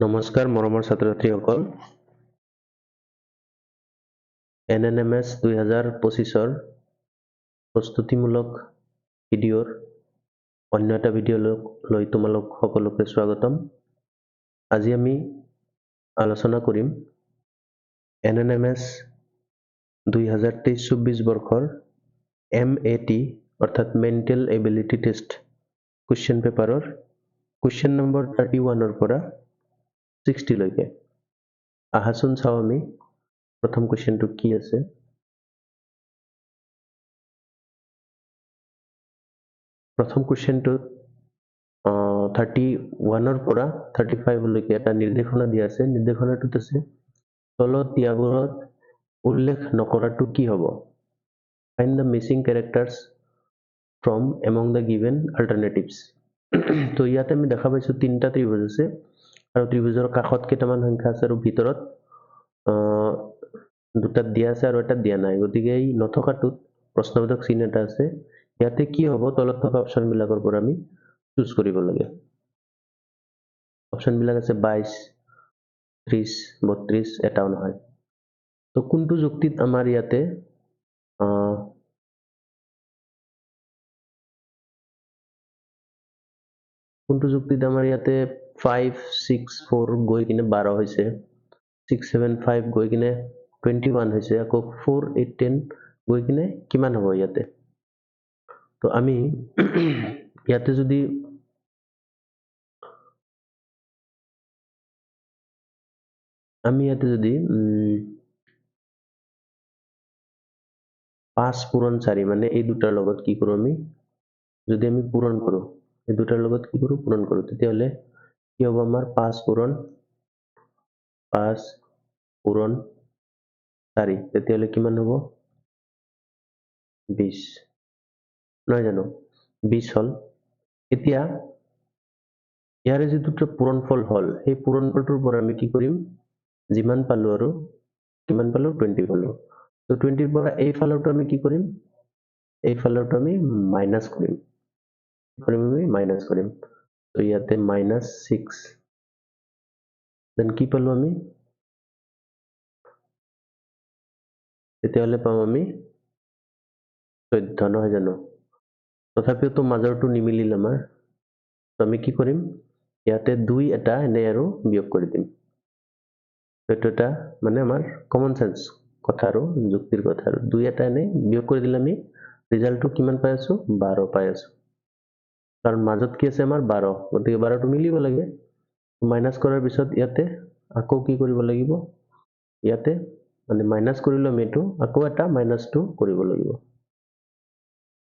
নমস্কাৰ মৰমৰ ছাত্ৰ-ছাত্ৰীসকল, এন এন এম এছ 2025ৰ প্ৰস্তুতিমূলক ভিডিঅ'ৰ অন্য এটা ভিডিঅ' লৈ তোমালোক সকলোকে স্বাগতম। আজি আমি আলোচনা কৰিম এন এন এম এছ 2023-24 বৰ্ষৰ এম এ টি অৰ্থাৎ মেণ্টেল এবিলিটি টেষ্ট কুৱেশ্যন পেপাৰৰ কুৱেশ্যন নম্বৰ 31ৰ পৰা 60লৈকে। আহাচোন চাওঁ আমি প্ৰথম কুৱেশ্যনটো কি আছে। প্ৰথম কুৱেশ্যনটোত 31ৰ পৰা 35লৈকে এটা নিৰ্দেশনা দিয়া আছে। নিৰ্দেশনাটোত আছে তলত দিয়াবোৰত উল্লেখ নকৰাটো কি হ'ব। Find the missing characters from among the given alternatives. তো ইয়াতে আমি দেখা পাইছোঁ তিনিটা ত্ৰিভুজ আছে আৰু ত্ৰিভুজৰ কাষত কেইটামান সংখ্যা আছে আৰু ভিতৰত দুটাত দিয়া আছে আৰু এটাত দিয়া নাই। গতিকে এই নথকাটোত প্ৰশ্নবোধক চিন এটা আছে। ইয়াতে কি হ'ব, তলত থকা অপশ্যনবিলাকৰ পৰা আমি চুজ কৰিব লাগে। অপশ্যনবিলাক আছে 22, 30, 32, এটাও নহয়। তো কোনটো যুক্তিত আমাৰ ইয়াতে কোনটো যুক্তিত আমাৰ ইয়াতে 5, 6, 4 গৈ কিনে 12 হৈছে, 6, 7, 5 গৈ কিনে 21 হৈছে, আকৌ 4, 8, 10 গৈ কিনে কিমান হ'ব ইয়াতে। তো আমি ইয়াতে যদি 5 পূৰণ 4 মানে এই দুটাৰ লগত কি কৰোঁ আমি, যদি আমি পূৰণ কৰোঁ এই দুটাৰ লগত কি কৰোঁ পূৰণ কৰোঁ, তেতিয়াহ'লে কি হ'ব আমাৰ 5 পূৰণ 5 পূৰণ 4, তেতিয়াহ'লে কিমান হ'ব 20, নহয় জানো? 20 হ'ল। এতিয়া ইয়াৰে যিটো পূৰণফল হ'ল সেই পূৰণফলটোৰ পৰা আমি কি কৰিম, যিমান পালোঁ আৰু কিমান পালোঁ 20 পালোঁ। তো 20ৰ পৰা এই ফালৰটো আমি কি কৰিম, এই ফালৰটো আমি মাইনাছ কৰিম, আমি মাইনাছ কৰিম। তো ইয়াতে মাইনাছ 6, then কি পালোঁ আমি, তেতিয়াহ'লে পাম আমি 14, নহয় জানো? তথাপিওতো মাজৰটো নিমিলিল আমাৰ। তো আমি কি কৰিম, ইয়াতে 2 এটা এনেই আৰু বিয়োগ কৰি দিম। এইটো এটা মানে আমাৰ কমন চেন্স কথা আৰু যুক্তিৰ কথা আৰু 2 এটা এনেই বিয়োগ কৰি দিলে আমি ৰিজাল্টটো কিমান পাই আছোঁ, 12 পাই আছোঁ। কাৰণ মাজত কি আছে আমাৰ 12, গতিকে 12টো মিলিব লাগে। মাইনাছ কৰাৰ পিছত ইয়াতে আকৌ কি কৰিব লাগিব, ইয়াতে মানে মাইনাছ কৰিলোঁ আমি এইটো আকৌ এটা মাইনাছ 2 কৰিব লাগিব।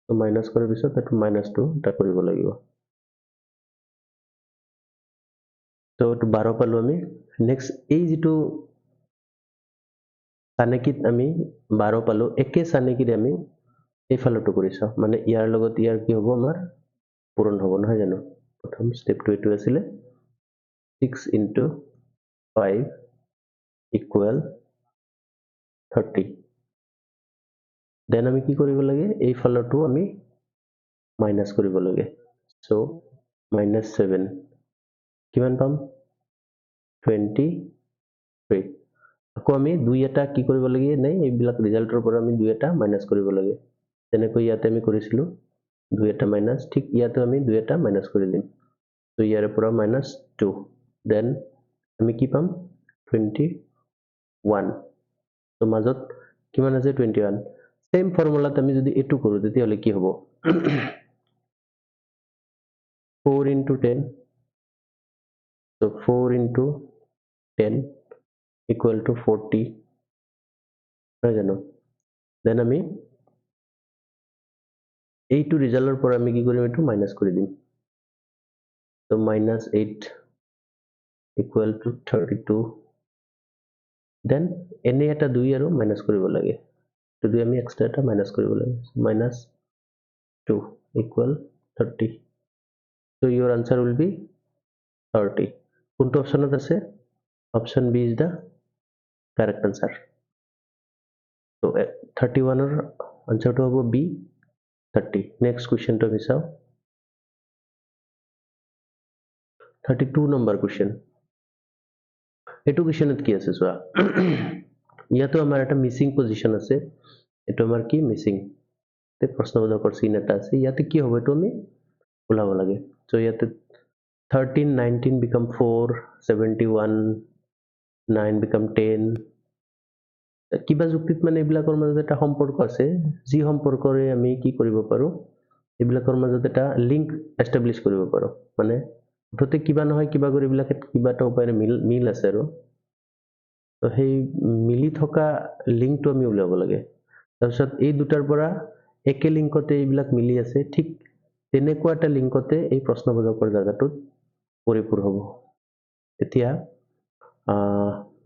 তো মাইনাছ কৰাৰ পিছত এইটো মাইনাছ 2 এটা কৰিব লাগিব। তো এইটো 12 পালোঁ আমি। নেক্সট এই যিটো চানেকিত আমি 12 পালোঁ, একে চানেকিৰে আমি এইফালতো কৰি চাওঁ, মানে ইয়াৰ লগত ইয়াৰ কি হ'ব আমাৰ পূৰণ হ'ব, নহয় জানো? প্ৰথম ষ্টেপটো এইটো আছিলে 6 ইনটু 5 ইকুৱেল 30। Then আমি কি কৰিব লাগে, এই ফালৰটো আমি মাইনাছ কৰিব লাগে। চ' মাইনাছ 7 কিমান পাম, 23। আকৌ আমি 2 এটা কি কৰিব লাগে, নাই এইবিলাক ৰিজাল্টৰ পৰা আমি 2 এটা মাইনাছ কৰিব লাগে। যেনেকৈ ইয়াতে আমি কৰিছিলোঁ 2 এটা মাইনাছ, ঠিক ইয়াতো আমি 2 এটা মাইনাছ কৰি দিম। তো ইয়াৰে পৰা মাইনাছ 2, then আমি কি পাম 21। তো মাজত কিমান আছে 21। ছেম ফৰ্মুলাত আমি যদি এইটো কৰোঁ তেতিয়াহ'লে কি হ'ব, 4 ইনটু 10, তো 4 ইনটু 10 ইকুৱেল টু 40, নহয় জানো? Then আমি এইটো ৰিজাল্টৰ পৰা আমি কি কৰিম, এইটো মাইনাছ কৰি দিম। তো মাইনাছ 8 ইকুৱেল টু 32। Then এনে এটা 2 আৰু মাইনাছ কৰিব লাগে, তো 2 আমি এক্সট্ৰা এটা মাইনাছ কৰিব লাগে, মাইনাছ 2 ইকুৱেল 30। তো your answer will be 30। কোনটো অপশ্যনত আছে, option B is the correct answer. তো 31ৰ আনচাৰটো হ'ব বি 30। নেক্সট কুৱেশ্যনটো আমি চাওঁ, 32 number question. এইটো কুৱেশ্যনত কি আছে চোৱা, ইয়াতো আমাৰ এটা মিচিং পজিশ্যন আছে, এইটো আমাৰ কি মিচিং প্ৰশ্নবোধকৰ চিন এটা আছে। ইয়াতে কি হ'ব এইটো আমি ওলাব লাগে। চ' ইয়াতে 13 19 become 4, 71 9 become 10। কিবা যুক্তিত মানে এইবিলাকৰ মাজত এটা সম্পৰ্ক আছে, যি সম্পৰ্কৰে আমি কি কৰিব পাৰোঁ, এইবিলাকৰ মাজত এটা লিংক এষ্টাব্লিছ কৰিব পাৰোঁ। মানে মুঠতে কিবা নহয় কিবা কৰি এইবিলাকে কিবা এটা উপায়েৰে মিল আছে আৰু তো সেই মিলি থকা লিংকটো আমি উলিয়াব লাগে। তাৰপিছত এই দুটাৰ পৰা একে লিংকতে এইবিলাক মিলি আছে, ঠিক তেনেকুৱা এটা লিংকতে এই প্ৰশ্নবোধকৰ জেগাটোত পৰিপূৰ হ'ব। এতিয়া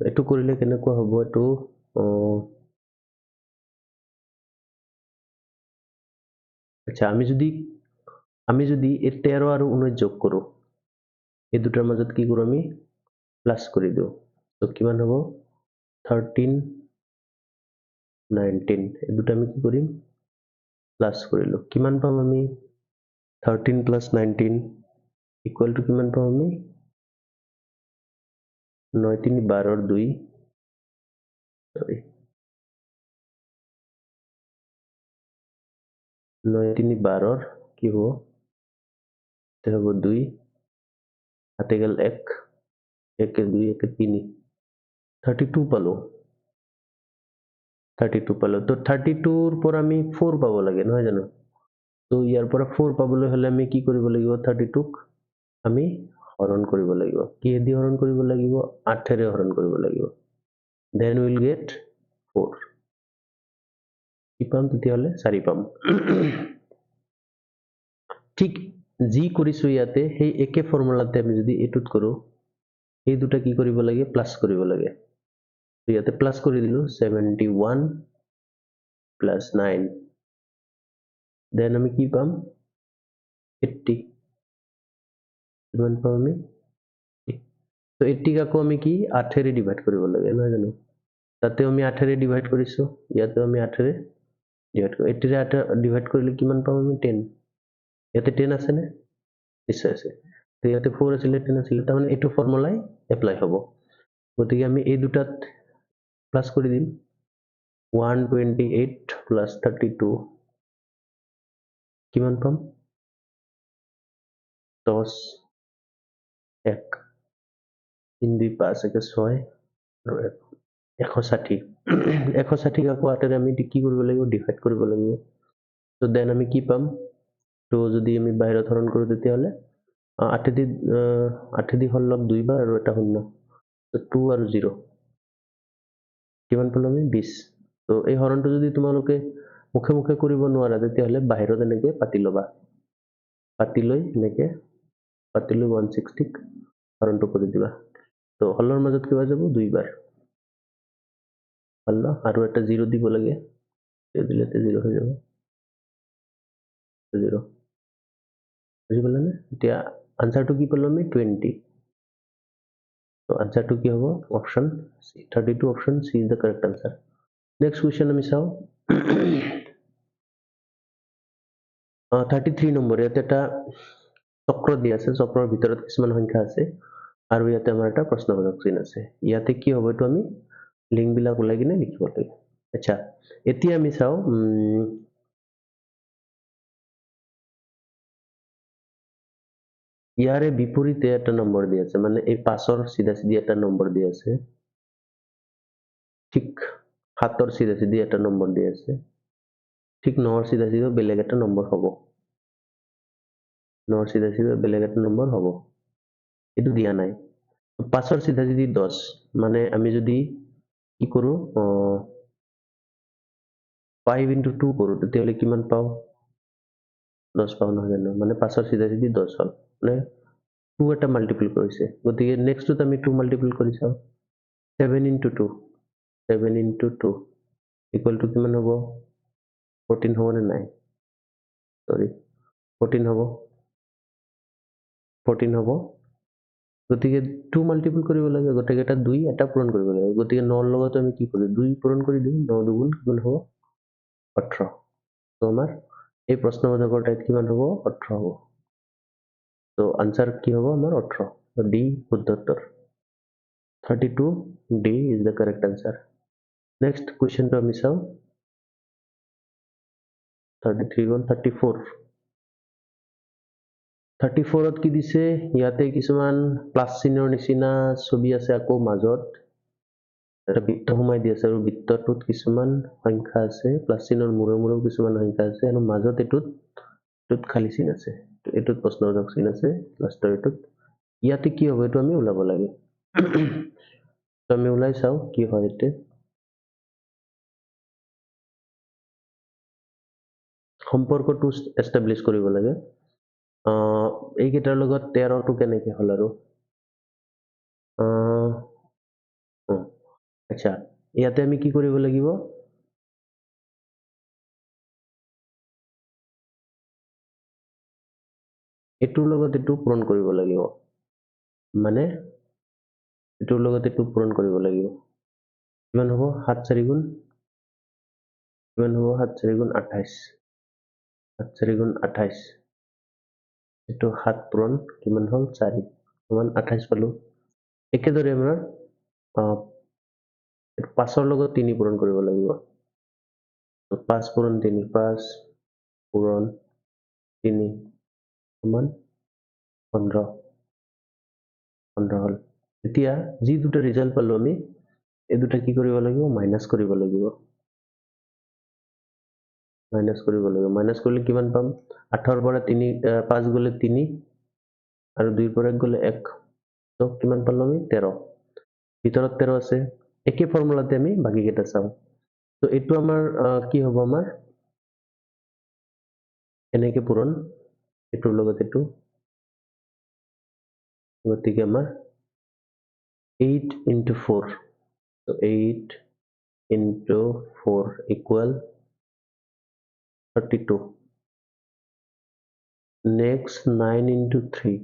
এইটো কৰিলে কেনেকুৱা হ'ব, এইটো আচ্ছা আমি যদি এই 13 আৰু 19 যোগ কৰোঁ, এই দুটাৰ মাজত কি কৰোঁ আমি প্লাছ কৰি দিওঁ, তো কিমান হ'ব 13 19, এই দুটা আমি কি কৰিম প্লাছ কৰিলোঁ, কিমান পাম আমি 13 প্লাছ 19 ইকুৱেল টু কিমান পাম আমি 9 3 12 2, সৰি 9 3 12 কি হ'ব, হ'ব 2 হাতে গেল 1 1 2 1 3, 32 পালো, 32 পালো। তো 32ৰ পৰা আমি 4 পাব লাগে নহয় জানো? তো ইয়াৰ পৰা 4 পাবলৈ হ'লে আমি কি কৰিব লাগিব, 32ক আমি হৰণ কৰিব লাগিব। কিহেদি হৰণ কৰিব লাগিব, 8ৰে হৰণ কৰিব লাগিব। Then will get 4, কি পাম তেতিয়াহ'লে 4 পাম। ঠিক যি কৰিছোঁ ইয়াতে সেই একে ফৰ্মুলাতে আমি যদি এইটোত কৰোঁ, এই দুটা কি কৰিব লাগে প্লাছ কৰিব লাগে। ইয়াতে প্লাছ কৰি দিলোঁ 71 প্লাছ 9, then আমি কি পাম 80, কিমান পাম আমি তো 80 আকৌ আমি কি 8ৰে ডিভাইড কৰিব লাগে নহয় জানো? তাতেও আমি 8ৰে ডিভাইড কৰিছোঁ, ইয়াতেও আমি 8ৰে ডিভাইড কৰোঁ। 80ৰে 8 ডিভাইড কৰিলে কিমান পাম আমি 10, ইয়াতে 10 আছেনে? নিশ্চয় আছে। তো ইয়াতে 4 আছিলে 10 আছিলে, তাৰমানে এইটো ফৰ্মুলাই এপ্লাই হ'ব। গতিকে আমি এই দুটাত প্লাছ কৰি দিম, 128 প্লাছ 32 কিমান পাম 10 1 3 2 5 1 6 আৰু 1 160। 160 আকৌ 8ৰে আমি কি কৰিব লাগিব ডিভাইড কৰিব লাগিব। তো then আমি কি পাম, তো যদি আমি বাহিৰত হৰণ কৰোঁ তেতিয়াহ'লে 8 দি 16 দুইবাৰ আৰু এটা শূন্য, তো 2 আৰু 0 কিমান পালোঁ আমি 20। তো এই হৰণটো যদি তোমালোকে মুখে মুখে কৰিব নোৱাৰা তেতিয়াহ'লে বাহিৰত এনেকৈ পাতি ল'বা, পাতি লৈ এনেকৈ পাতি লৈ 160ক হৰণটো কৰি দিবা। তো 16ৰ মাজত কিবা যাব দুইবাৰ 16 আৰু এটা 0 দিব লাগে, দিলে 0 হৈ যাব 0। বুজি পালানে? এতিয়া আনচাৰটো কি পালোঁ আমি 20। তো আনচাৰটো কি হ'ব option C, 32 option C is the correct answer. Next question আমি চাওঁ 33 নম্বৰ। ইয়াতে এটা চক্ৰ দি আছে, চক্ৰৰ ভিতৰত কিছুমান সংখ্যা আছে আৰু ইয়াতে আমাৰ এটা প্ৰশ্নবোধক চিন আছে। ইয়াতে কি হ'ব এইটো আমি লিংকবিলাক ওলাই কিনে লিখিব লাগে। আচ্ছা এতিয়া আমি চাওঁ ইয়াৰে বিপৰীতে এটা নম্বৰ দি আছে, মানে এই 5ৰ চিধা চিধি এটা নম্বৰ দি আছে, ঠিক 7ৰ চিধা চিধি এটা নম্বৰ দি আছে, ঠিক 9ৰ চিধা চিধি বেলেগ এটা নম্বৰ হ'ব, 9ৰ চিধা চিধি বেলেগ এটা নম্বৰ হ'ব, এইটো দিয়া নাই। 5ৰ চিধা চিধি 10, মানে আমি যদি কি কৰোঁ 5 ইনটু 2 কৰোঁ তেতিয়াহ'লে কিমান পাওঁ, 10 পাওঁ নহয় জানো? মানে 5ৰ চিধা চিধি 10 হ'ল, মানে 2 এটা মাল্টিপল কৰিছে। গতিকে নেক্সটটোত আমি 2 মাল্টিপল কৰি চাওঁ, 7 ইনটু 2, 7 ইনটু 2 ইকুৱেল টু কিমান হ'ব, 14 হ'বনে নাই, চৰি 14 হ'ব, 14 হ'ব। গতিকে 2 মাল্টিপল কৰিব লাগে, গতিকে এটা 2 এটা পূৰণ কৰিব লাগে। গতিকে 9ৰ লগত আমি কি কৰোঁ, 2 পূৰণ কৰি দিওঁ, 9 দুগুণ কিমান হ'ব 18। তো আমাৰ এই প্ৰশ্নবোধকৰ ঠাইত কিমান হ'ব, 18 হ'ব। তো আনচাৰ কি হ'ব আমাৰ 18, ডি শুদ্ধ উত্তৰ। 32 D is the correct answer. Next কুৱেশ্যনটো আমি চাওঁ। 33 গ'ল, 34। 34ত কি দিছে? ইয়াতে কিছুমান প্লাছ চিনৰ নিচিনা ছবি আছে, আকৌ মাজত এটা বৃত্ত সোমাই দি আছে আৰু বৃত্তটোত কিছুমান সংখ্যা আছে, প্লাছ চিনৰ মূৰে মূৰেও কিছুমান সংখ্যা আছে আৰু মাজত এইটোত খালী চিন আছে, এইটোত প্ৰশ্নবোধক চিন আছে লাষ্টৰ এইটোত। ইয়াতে কি হ'ব এইটো আমি ওলাব লাগে। তো আমি ওলাই চাওঁ কি হয়। ইয়াতে সম্পৰ্কটো এষ্টাব্লিছ কৰিব লাগে। এইকেইটাৰ লগত 13টো কেনেকে হ'ল আৰু? আচ্ছা, ইয়াতে আমি কি কৰিব লাগিব? এইটোৰ লগত এইটো পূৰণ কৰিব লাগিব, মানে এইটোৰ লগত এইটো পূৰণ কৰিব লাগিব। কিমান হ'ব? 7 4 গুণ কিমান হ'ব? 7 4 গুণ 28, 7 4 গুণ 28। এইটো 7 পূৰণ কিমান হ'ল? 4 সমান 28 পালোঁ। একেদৰে আমাৰ 5ৰ লগত 3 পূৰণ কৰিব লাগিব। 5 পূৰণ 3, 5 পূৰণ 3 সমান 15, 15 হ'ল। এতিয়া যি দুটা ৰিজাল্ট পালোঁ আমি, এই দুটা কি কৰিব লাগিব? মাইনাছ কৰিব লাগিব, মাইনাছ কৰিব লাগিব। মাইনাছ কৰিলে কিমান পাম? 8ৰ পৰা 5 গ'লে 3 আৰু 2ৰ পৰা 1 গ'লে 1। তো কিমান পালোঁ আমি? 13। ভিতৰত 13 আছে। একে ফৰ্মুলাতে আমি বাকীকেইটা চাওঁ। তো এইটো আমাৰ কি হ'ব? আমাৰ এনেকে পূৰণ এইটোৰ লগত এইটো, গতিকে আমাৰ 8 into 4, so 8 into 4 equal 32. Next 9 into 3,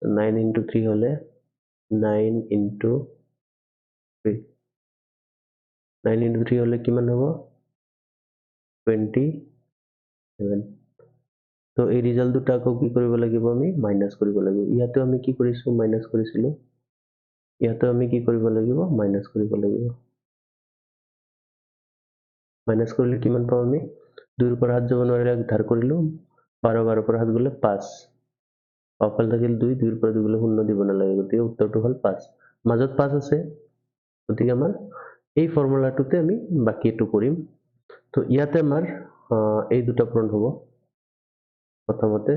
9 into 3 হলে 9 into 3, 9 into 3 হলে কিমান হ'ব? 27। তো এই ৰিজাল্ট দুটা আকৌ কি কৰিব লাগিব? আমি মাইনাছ কৰিব লাগিব। ইয়াতো আমি কি কৰিছোঁ? মাইনাছ কৰিছিলোঁ। ইয়াতো আমি কি কৰিব লাগিব? মাইনাছ কৰিব লাগিব। মাইনাছ কৰিলে কিমান পাম আমি? 2ৰ পৰা 7 যাব নোৱাৰিলে 1 ধাৰ কৰিলোঁ, 12, 12ৰ পৰা 7 গ'লে 5, অফাল থাকিল 2, 2ৰ পৰা 2 গ'লে 0 দিব নালাগে, গতিকে উত্তৰটো হ'ল 5। মাজত 5 আছে, গতিকে আমাৰ এই ফৰ্মুলাটোতে আমি বাকী এইটো কৰিম। তো ইয়াতে আমাৰ এই দুটা পূৰণ হ'ব। প্ৰথমতে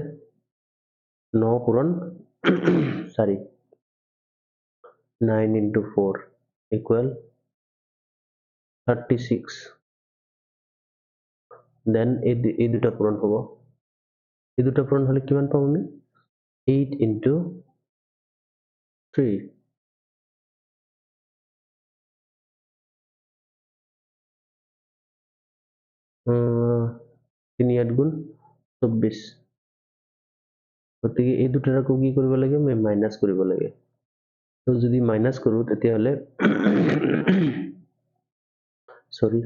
9 পূৰণ 4, 9 into 4 equal 36। Then এই দুটা পূৰণ হ'ব। এই দুটা পূৰণ হ'লে কিমান পাম আমি? 8 into 3। 3 8 গুণ 24। গতিকে এই দুটাৰ আকৌ কি কৰিব লাগে? আমি মাইনাছ কৰিব লাগে। তো যদি মাইনাছ কৰোঁ তেতিয়াহ'লে সৰি,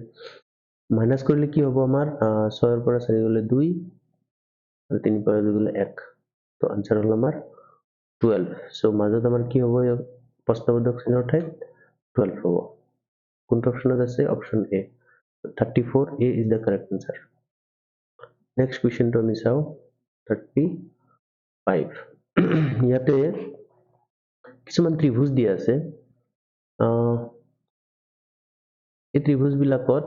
মাইনাছ কৰিলে কি হ'ব আমাৰ? 6ৰ পৰা 4 গ'লে 2 আৰু 3 পৰা 2 গ'লে 1। তো আনচাৰ হ'ল আমাৰ 12। চ' মাজত আমাৰ কি হ'ব? প্ৰশ্নবোধক চিহ্নৰ ঠাইত 12 হ'ব। কোনটো অপশ্যনত আছে? Option A, 34 A is the correct answer. Next কুৱেশ্যনটো আমি চাওঁ, 35। ইয়াতে কিছুমান ত্ৰিভুজ দিয়া আছে। এই ত্ৰিভুজবিলাকত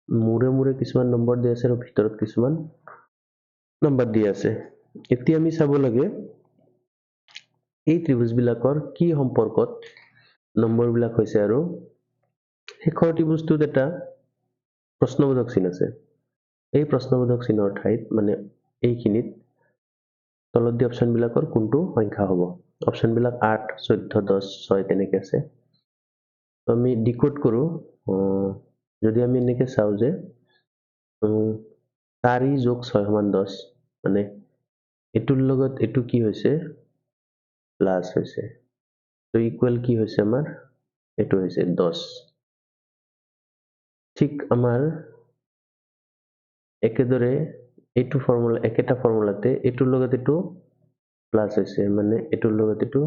মূৰে মূৰে কিছুমান নম্বৰ দিয়া আছে আৰু ভিতৰত কিছুমান নম্বৰ দিয়া আছে। এতিয়া আমি চাব লাগে এই ত্ৰিভুজবিলাকৰ কি সম্পৰ্কত নম্বৰবিলাক হৈছে আৰু শেষৰ ত্ৰিভুজটোত এটা প্ৰশ্নবোধক চিন আছে। এই প্ৰশ্নবোধক চিনৰ ঠাইত মানে এইখিনিত তলত দিয়া অপশ্যনবিলাকৰ কোনটো সংখ্যা হ'ব? অপশ্যনবিলাক 8, 14, 10, 6 তেনেকে আছে। তো আমি ডিকোড কৰোঁ। যদি আমি এনেকে চাওঁ যে 4 যোগ 6 সমান 10, মানে এইটোৰ লগত এইটো কি হৈছে? প্লাছ হৈছে, তো ইকুৱেল কি হৈছে আমাৰ? এইটো হৈছে 10। ঠিক আমাৰ একেদৰে এইটো ফৰ্মুলা, একেটা ফৰ্মুলাতে এইটোৰ লগত এইটো প্লাছ হৈছে, মানে এইটোৰ লগত এইটো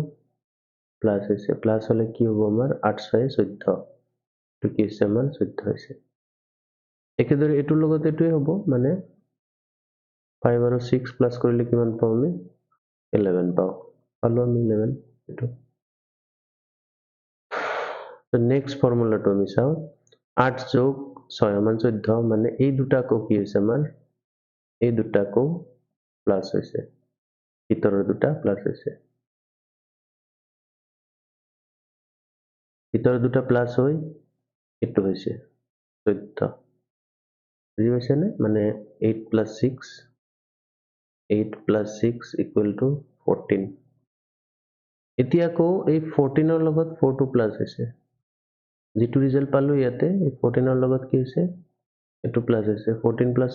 প্লাছ হৈছে। প্লাছ হ'লে কি হ'ব আমাৰ? 8 6 14, এইটো কি হৈছে আমাৰ? 14 হৈছে। একেদৰে এইটোৰ লগত এইটোৱে হ'ব, মানে 5 আৰু 6 প্লাছ কৰিলে কিমান পাওঁ আমি? 11 পাওঁ। পালোঁ আমি 11। এইটো নেক্সট ফৰ্মুলাটো আমি চাওঁ। 8 যোগ 6 সমান 14, মানে এই দুটাকো কি হৈছে আমাৰ? এই দুটাকো প্লাছ হৈছে, ভিতৰৰ দুটা প্লাছ হৈছে, ভিতৰৰ দুটা প্লাছ হৈ এইটো হৈছে 14। বুজি পাইছেনে? মানে 8 plus 6, 8 plus 6 equal to 14। এতিয়া আকৌ এই 14ৰ লগত 4টো প্লাছ হৈছে, যিটো ৰিজাল্ট পালোঁ ইয়াতে, এই 14ৰ লগত কি হৈছে? এইটো প্লাছ হৈছে। 14 প্লাছ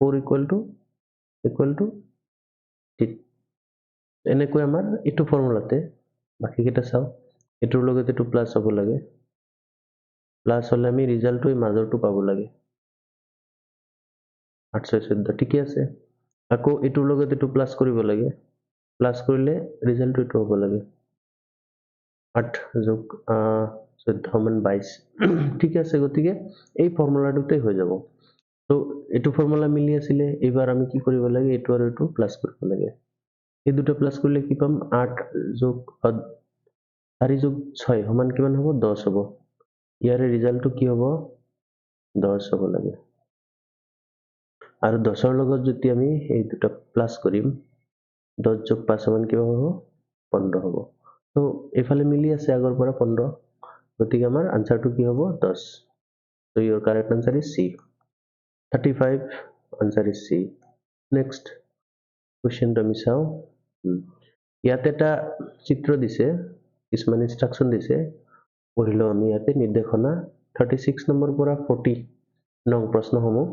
4 ইকুৱেল টু এনেকৈ আমাৰ এইটো ফৰ্মুলাতে বাকীকেইটা চাওঁ। এইটোৰ লগত এইটো প্লাছ হ'ব লাগে, প্লাছ হ'লে আমি ৰিজাল্টটো এই মাজৰটো পাব লাগে, 8 6 14, ঠিকে আছে। আকৌ এইটোৰ লগত এইটো প্লাছ কৰিব লাগে, প্লাছ কৰিলে ৰিজাল্টটো এইটো হ'ব লাগে, 8 যোগ 14 সমান 22, ঠিকে আছে। গতিকে এই ফৰ্মুলাটোতে হৈ যাব। তো এইটো ফৰ্মুলা মিলি আছিলে, এইবাৰ আমি কি কৰিব লাগে? এইটো আৰু এইটো প্লাছ কৰিব লাগে। এই দুটা প্লাছ কৰিলে কি পাম? 8 যোগ 4 যোগ 6 সমান কিমান হ'ব? 10 হ'ব। ইয়াৰে ৰিজাল্টটো কি হ'ব? 10 হ'ব লাগে। আৰু 10ৰ লগত যদি আমি এই দুটা প্লাছ কৰিম, 10 যোগ 5 সমান কিমান হ'ব? 15 হ'ব। তো এইফালে মিলি আছে আগৰ পৰা 15, গতিকে আমাৰ আনচাৰটো কি হ'ব? 10। তো your correct answer is C. 35 answer is C. Next কুৱেশ্যনটো আমি চাওঁ। ইয়াতে এটা চিত্ৰ দিছে, কিছুমান ইনষ্ট্ৰাকশ্যন দিছে, পঢ়ি লওঁ আমি। ইয়াতে নিৰ্দেশনা 36 নম্বৰ পৰা 40 নং প্ৰশ্নসমূহ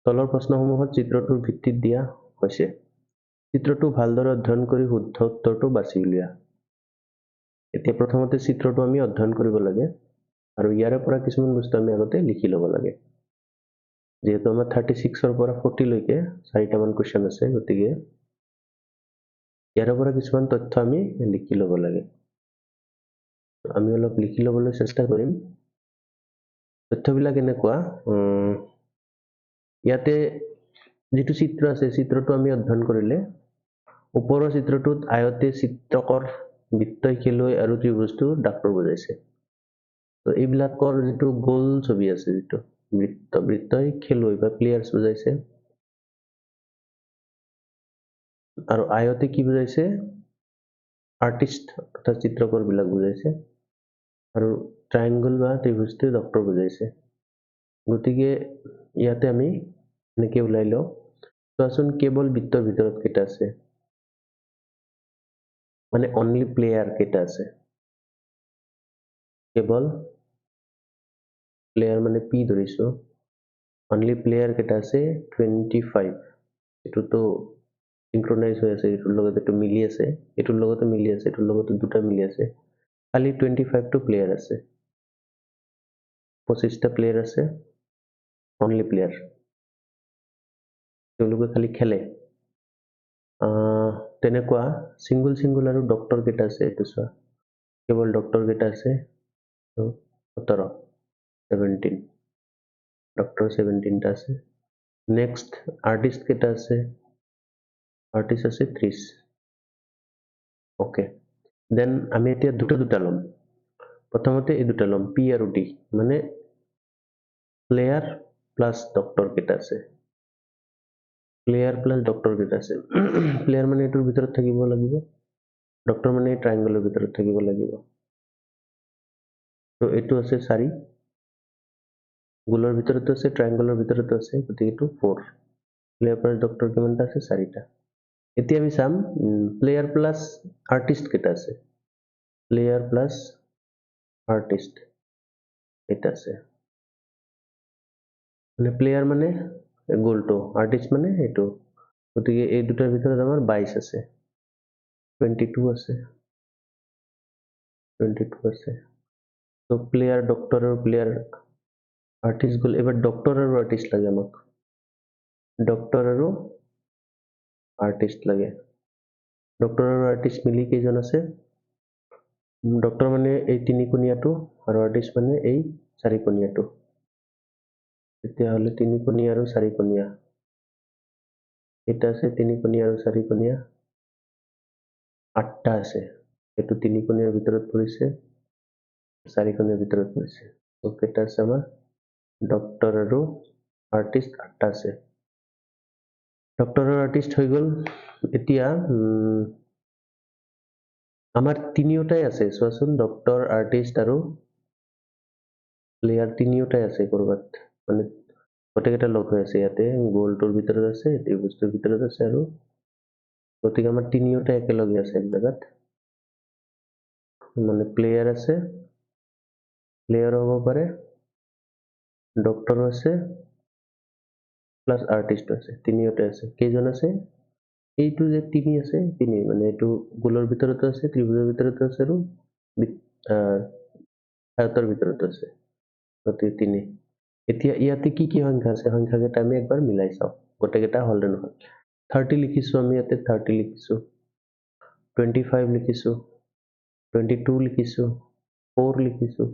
তলৰ প্ৰশ্নসমূহত চিত্ৰটোৰ ভিত্তিত দিয়া হৈছে। চিত্ৰটো ভালদৰে অধ্যয়ন কৰি শুদ্ধ উত্তৰটো বাছি উলিওৱা। এতিয়া প্ৰথমতে চিত্ৰটো আমি অধ্যয়ন কৰিব লাগে আৰু ইয়াৰে পৰা কিছুমান বস্তু আমি আগতে লিখি ল'ব লাগে। যিহেতু আমাৰ 36ৰ পৰা 40 লৈকে চাৰিটামান কুৱেশ্যন আছে, গতিকে ইয়াৰে পৰা কিছুমান তথ্য আমি লিখি ল'ব লাগে। আমি অলপ লিখি ল'বলৈ চেষ্টা কৰিম। তথ্যবিলাক এনেকুৱা, ইয়াতে যিটো চিত্ৰ আছে, চিত্ৰটো আমি অধ্যয়ন কৰিলে ওপৰৰ চিত্ৰটোত আয়তে চিত্ৰকৰ, বৃত্তই খেলুৱৈ আৰু ত্ৰিভুজটো ডাক্তৰ বুজাইছে। তো এইবিলাকৰ যিটো গোল ছবি আছে, যিটো বৃত্ত, বৃত্তই খেলুৱৈ বা প্লেয়াৰ্ছ বুজাইছে, আৰু আয়তে কি বুজাইছে? আৰ্টিষ্ট অৰ্থাৎ চিত্ৰকৰ বিলাক বুজাইছে, আৰু ট্ৰাইংগল বা ত্ৰিভুজটোৱে ডক্তৰ বুজাইছে। গতিকে ইয়াতে আমি এনেকে ওলাই লওঁ। চোৱাচোন, কেৱল বৃত্তৰ ভিতৰত কেইটা আছে, মানে অনলি প্লেয়াৰ কেইটা আছে। কেৱল প্লেয়াৰ মানে পি ধৰিছো, অনলি প্লেয়াৰ কেইটা আছে? 25। এইটোতো চিংক্ৰনাইজ হৈ আছে, এইটোৰ লগত এইটো মিলি আছে, এইটোৰ লগতে মিলি আছে, এইটোৰ লগতে দুটা মিলি আছে। খালি 25টো প্লেয়াৰ আছে, 25টা প্লেয়াৰ আছে, অনলি প্লেয়াৰ, তেওঁলোকে খালি খেলে। তেনেকুৱা ছিংগল ছিংগল আৰু ডক্তৰ কেইটা আছে, এইটো চোৱা, কেৱল ডক্তৰ কেইটা আছে? 17, 17, ডক্তৰ 17টা আছে। নেক্সট আৰ্টিষ্ট কেইটা আছে? আৰ্টিষ্ট আছে 30। অ'কে, then আমি এতিয়া দুটা দুটা ল'ম। প্ৰথমতে এই দুটা ল'ম, পি আৰু ডি, মানে প্লেয়াৰ প্লাছ ডক্তৰ কেইটা আছে, প্লেয়াৰ প্লাছ ডক্তৰ কেইটা আছে। প্লেয়াৰ মানে এইটোৰ ভিতৰত থাকিব লাগিব, ডক্তৰ মানে এই ট্ৰাইংগলৰ ভিতৰত থাকিব লাগিব। তো এইটো আছে 4, গোলৰ ভিতৰতো আছে, ট্ৰাইংগলৰ ভিতৰতো আছে, গতিকে এইটো 4। প্লেয়াৰ প্লাছ ডক্তৰ কিমানটা আছে? 4টা। এতিয়া আমি চাম প্লেয়াৰ প্লাছ আৰ্টিষ্ট কেইটা আছে, প্লেয়াৰ প্লাছ আৰ্টিষ্ট কেইটা আছে। মানে প্লেয়াৰ মানে গোলটো, আৰ্টিষ্ট মানে এইটো, গতিকে এই দুটাৰ ভিতৰত আমাৰ 22 আছে, 22 আছে, 22 আছে। তো প্লেয়াৰ, ডক্তৰ আৰু প্লেয়াৰ আৰ্টিষ্ট গ'ল। এবাৰ ডক্তৰ আৰু আৰ্টিষ্ট লাগে আমাক, ডক্তৰ আৰু আৰ্টিষ্ট লাগে। ডক্তৰ আৰু আৰ্টিষ্ট মিলি কেইজন আছে? ডক্টৰ মানে এই তিনিকোণীয়াটো আৰু আৰ্টিষ্ট মানে এই চাৰিকোণীয়াটো। তেতিয়াহ'লে তিনিকোণীয়া আৰু চাৰিকোণীয়া কেইটা আছে? তিনিকোণীয়া আৰু চাৰিকোণীয়া আঠটা আছে। এইটো তিনিকোণীয়াৰ ভিতৰত পৰিছে, চাৰিকোণীয়াৰ ভিতৰত পৰিছে। কেইটা আছে আমাৰ? ডক্টৰ আৰু আৰ্টিষ্ট আঠটা আছে। ডক্টৰ আৰু আৰ্টিষ্ট হৈ গ'ল। এতিয়া আমাৰ তিনিওটাই আছে, চোৱাচোন, ডক্টৰ, আৰ্টিষ্ট আৰু প্লেয়াৰ তিনিওটাই আছে ক'ৰবাত, মানে গোটেইকেইটা লগ হৈ আছে। ইয়াতে গোলটোৰ ভিতৰত আছে, ত্ৰিভুজটোৰ ভিতৰত আছে, আৰু গতিকে আমাৰ তিনিওটা একেলগে আছে এক জেগাত। মানে প্লেয়াৰ আছে, প্লেয়াৰো হ'ব পাৰে, ডক্টৰো আছে, প্লাছ আৰ্টিষ্টো আছে, তিনিওটা আছে। কেইজন আছে? এইটো যে তিনি আছে, তিনি মানে এইটো গোলৰ ভিতৰতো আছে, ত্ৰিভুজৰ ভিতৰতো আছে আৰু আয়তৰ ভিতৰতো আছে, গতিকে তিনি। এতিয়া ইয়াতে কি কি সংখ্যা আছে, সংখ্যাকেইটা আমি একবাৰ মিলাই চাওঁ গোটেইকেইটা হ'ল নে নহ'ল। 30 লিখিছোঁ আমি ইয়াতে, 30 লিখিছোঁ, 25 লিখিছোঁ, 22 লিখিছোঁ, 4 লিখিছোঁ,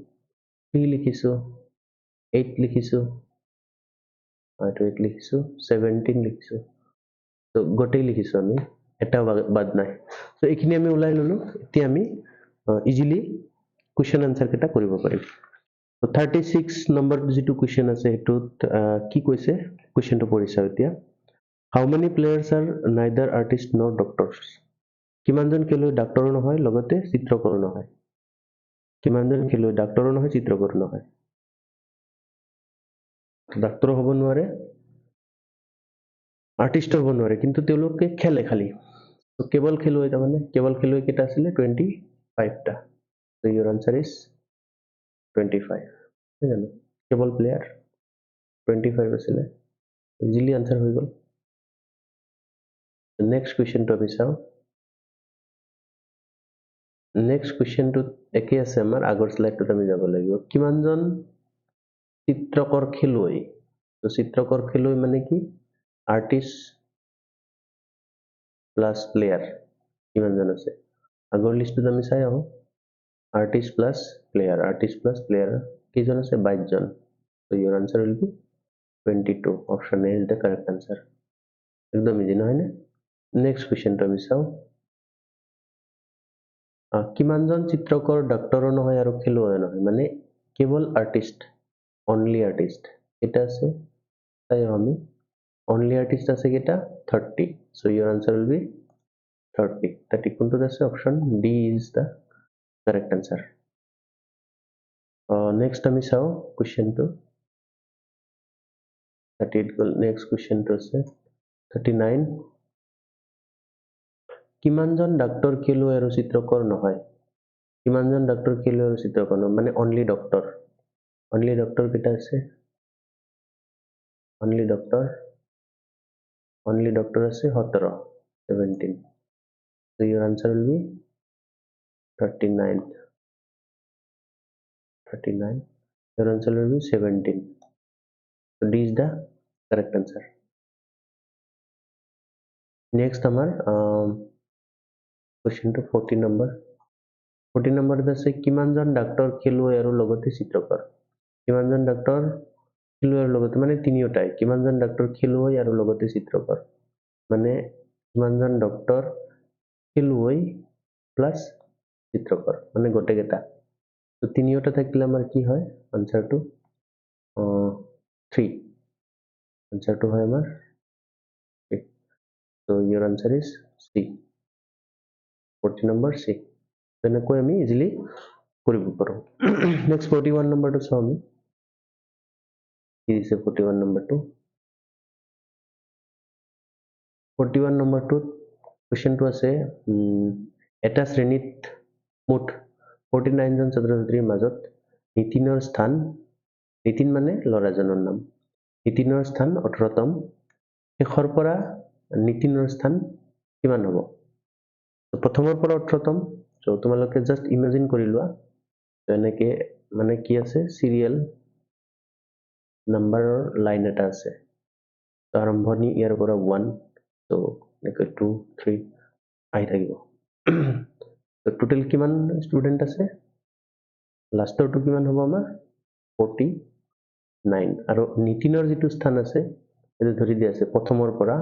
3 লিখিছোঁ, 8 লিখিছোঁ, এইটো 8 লিখিছোঁ, 17 লিখিছোঁ। গোটেই লিখিছোঁ আমি, এটাও বাদ নাই। এইখিনি আমি ওলাই ল'লোঁ। এতিয়া আমি ইজিলি কুৱেশ্যন আনচাৰকেইটা কৰিব পাৰিম। 36 নম্বৰ যিটো কুৱেশ্যন আছে সেইটোত কি কৈছে, কুৱেশ্যনটো পঢ়ি চাওঁ এতিয়া। How many players are neither artist nor doctors? কিমানজন খেলুৱৈ ডাক্তৰো নহয় লগতে চিত্ৰকৰো নহয়? কিমানজন খেলুৱৈ ডাক্তৰো নহয় চিত্ৰকৰো নহয়? ডাক্তৰো হ'ব নোৱাৰে, আৰ্টিষ্টো হ'ব নোৱাৰে, কিন্তু তেওঁলোকে খেলে খালি। কেৱল খেলুৱৈ, তাৰমানে কেৱল খেলুৱৈ কেইটা আছিলে? 25টা। Your answer is 25, নহয় জানো? কেৱল প্লেয়াৰ 25 আছিলে, ইজিলি আনচাৰ হৈ গ'ল। নেক্সট কুৱেশ্যনটো আমি চাওঁ। নেক্সট কুৱেশ্যনটোত একে আছে আমাৰ, আগৰ শ্লাইডটোত আমি যাব লাগিব। কিমানজন চিত্ৰকৰ খেলুৱৈ? চিত্ৰকৰ খেলুৱৈ মানে কি? আৰ্টিষ্ট প্লাছ প্লেয়াৰ কিমানজন আছে? আগৰ লিষ্টটোত আমি চাই আহোঁ। Artist plus player, artist plus player কেইজন আছে? 22জন। Your answer will be 22, option A is the correct answer. একদম ইজি নহয়নে? নেক্সট কুৱেশ্যনটো আমি চাওঁ। কিমানজন চিত্ৰকৰ ডাক্তৰো নহয় আৰু খেলুৱৈও নহয়, মানে কেৱল আৰ্টিষ্ট, অনলি আৰ্টিষ্ট কেইটা আছে চাই আহোঁ আমি। অনলি আৰ্টিষ্ট আছে কেইটা? 30। So your answer will be 30। 30 কোনটোত আছে? Option D is the correct answer. Next আমি চাওঁ কুৱেশ্যনটো 38 গ'ল। নেক্সট কুৱেশ্যনটো আছে 39। কিমানজন ডাক্তৰ খেলুৱৈ আৰু চিত্ৰকৰ নহয়? কিমানজন ডাক্তৰ খেলুৱৈ আৰু চিত্ৰকৰ নহয়, মানে অনলি ডক্তৰ। অনলি ডক্তৰ কেইটা আছে? অনলি ডক্তৰ, অনলি ডক্তৰ আছে 17, 17। So your answer will be 39, 39, your answer will be 17. So D is the correct answer. Next আমাৰ কুৱেশ্যনটো 40 নম্বৰ। 40 নম্বৰত আছে কিমানজন ডাক্তৰ খেলুৱৈ আৰু লগতে চিত্ৰকৰ? কিমানজন ডাক্তৰ খেলুৱৈ আৰু লগতে, মানে তিনিওটাই। কিমানজন ডাক্তৰ খেলুৱৈ আৰু লগতে চিত্ৰকৰ, মানে কিমানজন ডক্তৰ খেলুৱৈ প্লাছ চিত্ৰকৰ, মানে গোটেইকেইটা। তিনিওটা থাকিলে আমাৰ কি হয় আনচাৰটো? 3। আনচাৰটো হয় আমাৰ 3। So your answer is C, 40 number C. তেনেকৈ আমি ইজিলি কৰিব পাৰোঁ। নেক্সট 41 নম্বৰটো চাওঁ আমি। কি দিছে 41 নম্বৰটো? 41 নম্বৰটোত কুৱেশ্যনটো আছে, এটা শ্ৰেণীত মুঠ 49জন ছাত্ৰ ছাত্ৰীৰ মাজত নীতিনৰ স্থান, নীতিন মানে ল'ৰাজনৰ নাম, নীতিনৰ স্থান 18তম, শেষৰ পৰা নীতিনৰ স্থান কিমান হ'ব? প্ৰথমৰ পৰা 18তম। তোমালোকে জাষ্ট ইমেজিন কৰি লোৱা, এনেকে মানে কি আছে, চিৰিয়েল নাম্বাৰৰ লাইন এটা আছে। আৰম্ভণি ইয়াৰ পৰা 1, এনেকৈ 2, 3 আহি থাকিব। টোটেল কিমান ষ্টুডেণ্ট আছে? লাষ্টৰটো কিমান হ'ব আমাৰ? 49। আৰু নীতিনৰ যিটো স্থান আছে সেইটো ধৰি দিয়া আছে, প্ৰথমৰ পৰা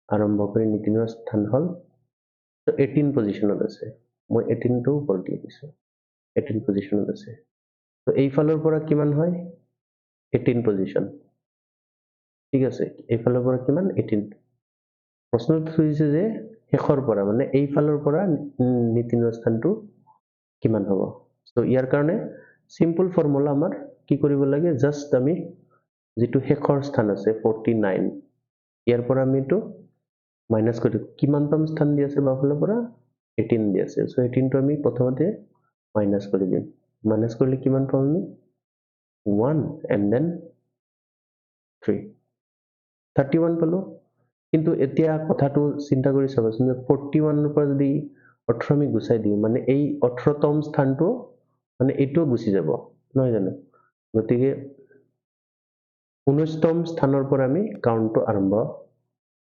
আৰম্ভ কৰি নীতিনৰ স্থান হ'ল 18 পজিশ্যনত আছে। মই 18টো ওপৰত দি দিছোঁ, 18 পজিশ্যনত আছে। তো এইফালৰ পৰা কিমান হয়? 18 পজিশ্যন। ঠিক আছে, এইফালৰ পৰা কিমান? 18। প্ৰশ্নটো সুধিছে যে শেষৰ পৰা, মানে এইফালৰ পৰা নীতিনৰ স্থানটো কিমান হ'ব। চ' ইয়াৰ কাৰণে চিম্পল ফৰ্মুলা আমাৰ কি কৰিব লাগে, জাষ্ট আমি যিটো শেষৰ স্থান আছে 49, ইয়াৰ পৰা আমি এইটো মাইনাছ কৰি কিমানতম স্থান দি আছে বাওঁফালৰ পৰা? 18 দি আছে। চ' 18টো আমি প্ৰথমতে মাইনাছ কৰি দিম। মাইনাছ কৰিলে কিমান পাম আমি? 1 এণ্ড then 3, 31 পালোঁ। কিন্তু এতিয়া কথাটো চিন্তা কৰি চাবাচোন যে 41ৰ পৰা যদি 18 আমি গুচাই দিওঁ, মানে এই 18তম স্থানটো মানে এইটোও গুচি যাব, নহয় জানো? গতিকে 19তম স্থানৰ পৰা আমি কাউণ্টটো আৰম্ভ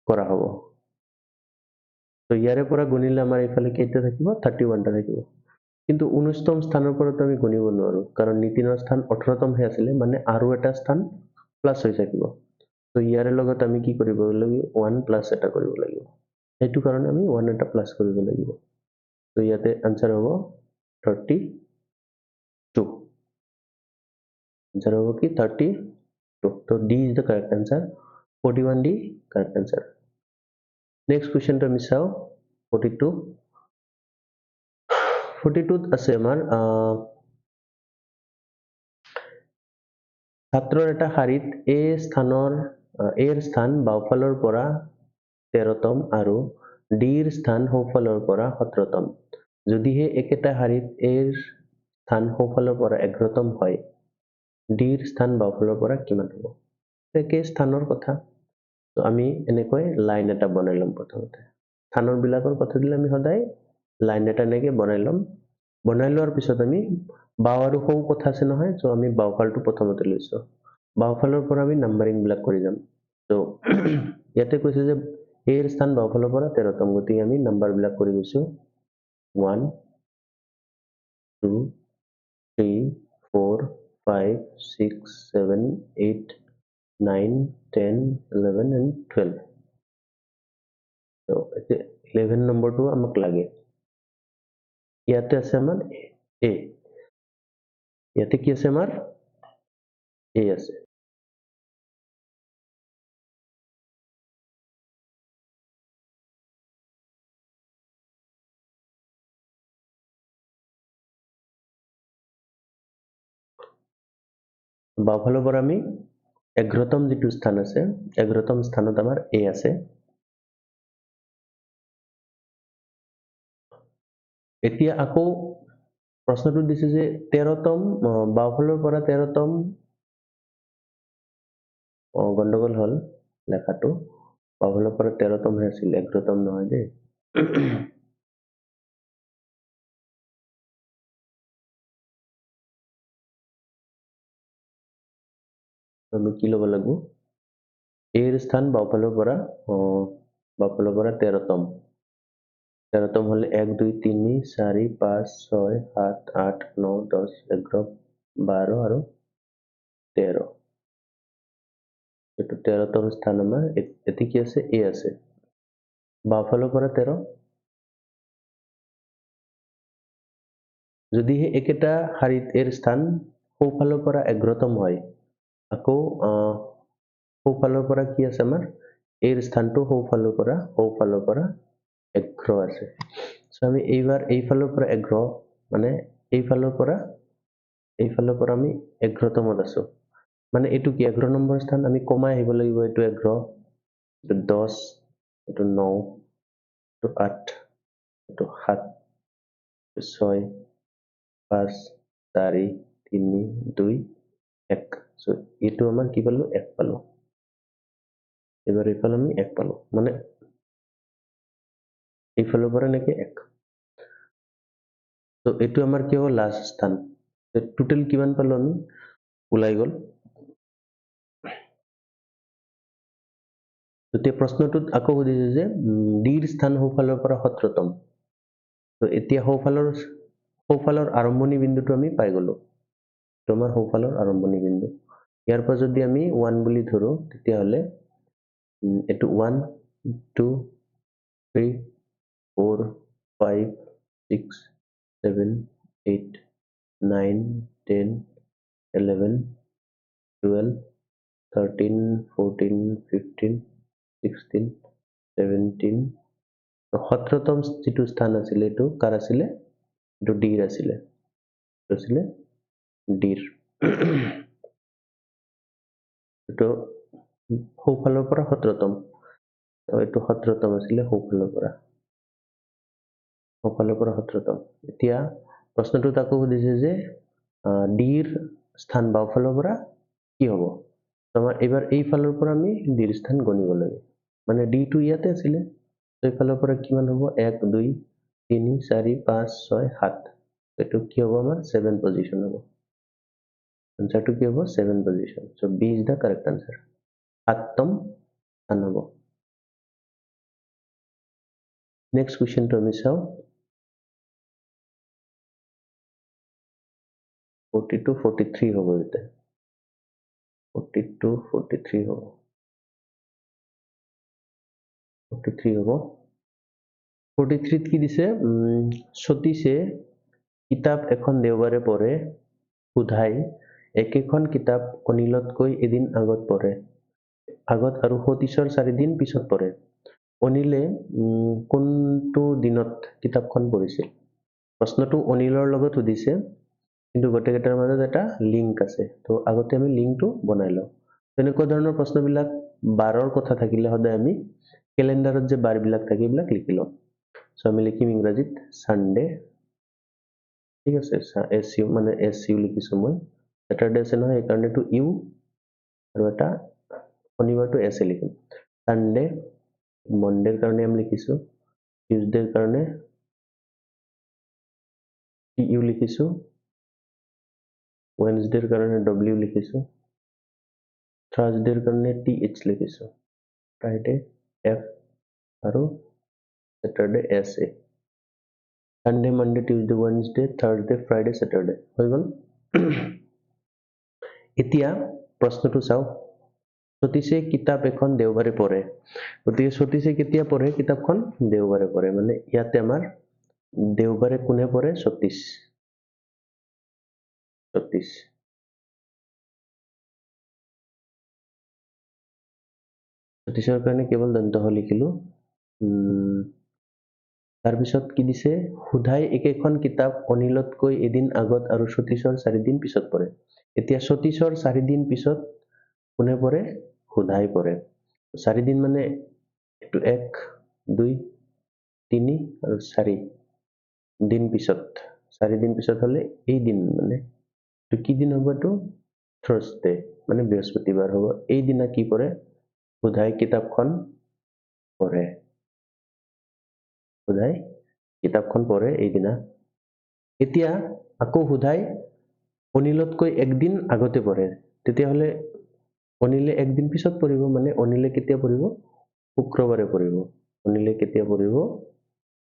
কৰা হ'ব। তো ইয়াৰে পৰা গণিলে আমাৰ এইফালে কেইটা থাকিব? 31টা থাকিব। কিন্তু 19তম স্থানৰ পৰাতো আমি গণিব নোৱাৰোঁ, কাৰণ নীতিনৰ স্থান 18তমহে আছিলে, মানে আৰু এটা স্থান প্লাছ হৈ থাকিব। তো ইয়াৰে লগত আমি কি কৰিব লাগিব? 1 প্লাছ এটা কৰিব লাগিব। সেইটো কাৰণে আমি 1 এটা প্লাছ কৰিব লাগিব। তো ইয়াতে আনচাৰ হ'ব 32। আনচাৰ হ'ব কি? 32। তো D is the correct answer, 41 D correct answer. Next কুৱেশ্যনটো আমি চাওঁ, 42। 42ত আছে আমাৰ ছাত্ৰৰ এটা শাৰীত এ স্থানৰ এৰ স্থান বাওঁফালৰ পৰা 13তম আৰু ডিৰ স্থান সোঁফালৰ পৰা 17তম। যদিহে একেটা শাৰীত এৰ স্থান সোঁফালৰ পৰা 11তম হয়, ডিৰ স্থান বাওঁফালৰ পৰা কিমান হ'ব? একে স্থানৰ কথা। তো আমি এনেকৈ লাইন এটা বনাই ল'ম। প্ৰথমতে স্থানৰ বিলাকৰ কথা দিলে আমি সদায় লাইন এটা এনেকৈ বনাই ল'ম। বনাই লোৱাৰ পিছত আমি বাওঁ আৰু সোঁ কথা আছে নহয়, চ' আমি বাওঁফালটো প্ৰথমতে লৈছোঁ। বাওঁফালৰ পৰা আমি নাম্বাৰিংবিলাক কৰি যাম। ত' ইয়াতে কৈছে যে এৰ স্থান বাওঁফালৰ পৰা 13তম, গতিকে আমি নাম্বাৰবিলাক কৰি গৈছোঁ 1 2 3 4 5 6 7 8 9 10 11 and 12। ত' এতিয়া 11 নম্বৰটো আমাক লাগে। ইয়াতে আছে আমাৰ এ, ইয়াতে কি আছে আমাৰ? এ আছে। বাওঁফালৰ পৰা আমি 11তম যিটো স্থান আছে, 11তম স্থানত আমাৰ এ আছে। এতিয়া আকৌ প্ৰশ্নটো দিছে যে 13তম, বাওঁফালৰ পৰা 13তম, গণ্ডগোল হ'ল লেখাটো, বাওঁফালৰ পৰা 13তমহে আছিল, 11তম নহয় দেই। আমি কি ল'ব লাগিব? এৰ স্থান বাওঁফালৰ পৰা, বাওঁফালৰ পৰা 13তম। 13তম হ'লে 1 2 3 4 5 6 7 8 9 10 11 12 আৰু 13। এইটো 13তম স্থান আমাৰ। এতিয়া কি আছে? এ আছে। বাওঁফালৰ পৰা 13। যদিহে একেটা শাৰীত এৰ স্থান সোঁফালৰ পৰা 11তম হয়, আকৌ সোঁফালৰ পৰা কি আছে আমাৰ? এৰ স্থানটো সোঁফালৰ পৰা 11 আছে। চ' আমি এইবাৰ এইফালৰ পৰা 11, মানে এইফালৰ পৰা আমি 11তমত আছো। মানে এইটো কি 11 নম্বৰ স্থান, আমি কমাই আহিব লাগিব। এইটো 11, এইটো 10, এইটো 9, এইটো 8, এইটো 7, এইটো 6, 5, 4, 3, 2, 1। চ' এইটো আমাৰ কি পালো? 1 পালো। এইবাৰ এইফালে আমি 1 পালো, মানে এইফালৰ পৰা এনেকে 1। ত' এইটো আমাৰ কি হ'ব? লাষ্ট স্থান। টোটেল কিমান পালো আমি? ওলাই গ'ল। তেতিয়া প্ৰশ্নটোত আকৌ সুধিছে যে ডিৰ স্থান সোঁফালৰ পৰা 17তম। তো এতিয়া সোঁফালৰ আৰম্ভণি বিন্দুটো আমি পাই গ'লো। তোমাৰ সোঁফালৰ আৰম্ভণি বিন্দু ইয়াৰ পৰা যদি আমি 1 বুলি ধৰো তেতিয়াহ'লে এইটো 1 2 3 4 5 6 7 8 9 10 11 12 13 14 15 16 17। 17তম যিটো স্থান আছিলে এইটো কাৰ আছিলে? এইটো ডিৰ আছিলে, এইটো আছিলে ডিৰ। এইটো সোঁফালৰ পৰা 17তম, এইটো 17তম আছিলে সোঁফালৰ পৰা, সোঁফালৰ পৰা 17তম। এতিয়া প্ৰশ্নটোত আকৌ সুধিছে যে ডিৰ স্থান বাওঁফালৰ পৰা কি হ'ব? আমাৰ এইবাৰ এইফালৰ পৰা আমি ডিৰ স্থান গণিব লাগে, মানে ডিটো ইয়াতে আছিলে, এইফালৰ পৰা কিমান হ'ব? 1 2 3 4 5 6 7। এইটো কি হ'ব? আমাৰ 7 পজিশ্যন হ'ব। আনসাৰটো কি হ'ব? 7 position. So B is the correct answer, 7তম স্থান হ'ব। নেক্সট কুৱেশ্যনটো আমি চাওঁ, 42 43 হ'ব। এতিয়া 42 43 হ'ব, 43 হ'ব। 43ত কি দিছে? সতীশে কিতাপ এখন দেওবাৰে পঢ়ে, সোধাই একেখন কিতাপ অনিলতকৈ এদিন আগত পঢ়ে, আগত আৰু সতীশৰ 4 দিন পিছত পঢ়ে। অনিলে কোনটো দিনত কিতাপখন পঢ়িছিল? প্ৰশ্নটো অনিলৰ লগত সুধিছে, কিন্তু গোটেইকেইটাৰ মাজত এটা লিংক আছে, তো আগতে আমি লিংকটো বনাই লওঁ। তেনেকুৱা ধৰণৰ প্ৰশ্নবিলাক বাৰৰ কথা থাকিলে সদায় আমি কেলেণ্ডাৰত যে বাৰবিলাক থাকে এইবিলাক লিখি লওঁ। চ' আমি লিখিম ইংৰাজীত ছানডে, ঠিক আছে, এছ ইউ মানে এছ ইউ লিখিছোঁ মই। ছেটাৰডে আছে নহয়, সেইকাৰণেতো ইউ, আৰু এটা শনিবাৰটো এছ এ লিখিম। ছানডে, মনডেৰ কাৰণে আমি লিখিছোঁ, টিউজডেৰ কাৰণে টি ইউ লিখিছোঁ, ৱেনছডেৰ কাৰণে ডব্লিউ লিখিছোঁ, থাৰ্ছডেৰ কাৰণে টি এইচ লিখিছোঁ, ফ্ৰাইডে এফ আৰু Saturday S A. Sunday, Monday, Tuesday, Wednesday, Thursday, Friday, Saturday হৈ গ'ল। এতিয়া প্ৰশ্নটো চাওঁ, সতীশে কিতাপ এখন দেওবাৰে পঢ়ে। গতিকে সতীশে কেতিয়া পঢ়ে কিতাপখন? দেওবাৰে পঢ়ে, মানে ইয়াতে আমাৰ দেওবাৰে কোনে পঢ়ে? সতীশ। সতীশ সতীশৰ কাৰণে কেৱল দন্ত হ লিখিলো। তাৰপিছত কি দিছে? সুধাই একেখন কিতাপ অনিলতকৈ এদিন আগত আৰু সতীশৰ 4 দিন পিছত পঢ়ে। এতিয়া সতীশৰ 4 দিন পিছত কোনে পঢ়ে? সুধাই পঢ়ে। 4 দিন মানে এইটো 1 2 3 আৰু 4 দিন পিছত, 4 দিন পিছত হ'লে এই দিন মানে এইটো কি দিন হ'ব? এইটো থাৰ্ছডে মানে বৃহস্পতিবাৰ হ'ব। এই দিনা কি পঢ়ে? সুধাই কিতাপখন পঢ়ে, সুধাই কিতাপখন পঢ়ে এইদিনা। এতিয়া আকৌ সুধাই অনিলতকৈ একদিন আগতে পঢ়ে, তেতিয়াহ'লে অনিলে একদিন পিছত পঢ়িব, মানে অনিলে কেতিয়া পঢ়িব? শুক্ৰবাৰে পঢ়িব। অনিলে কেতিয়া পঢ়িব?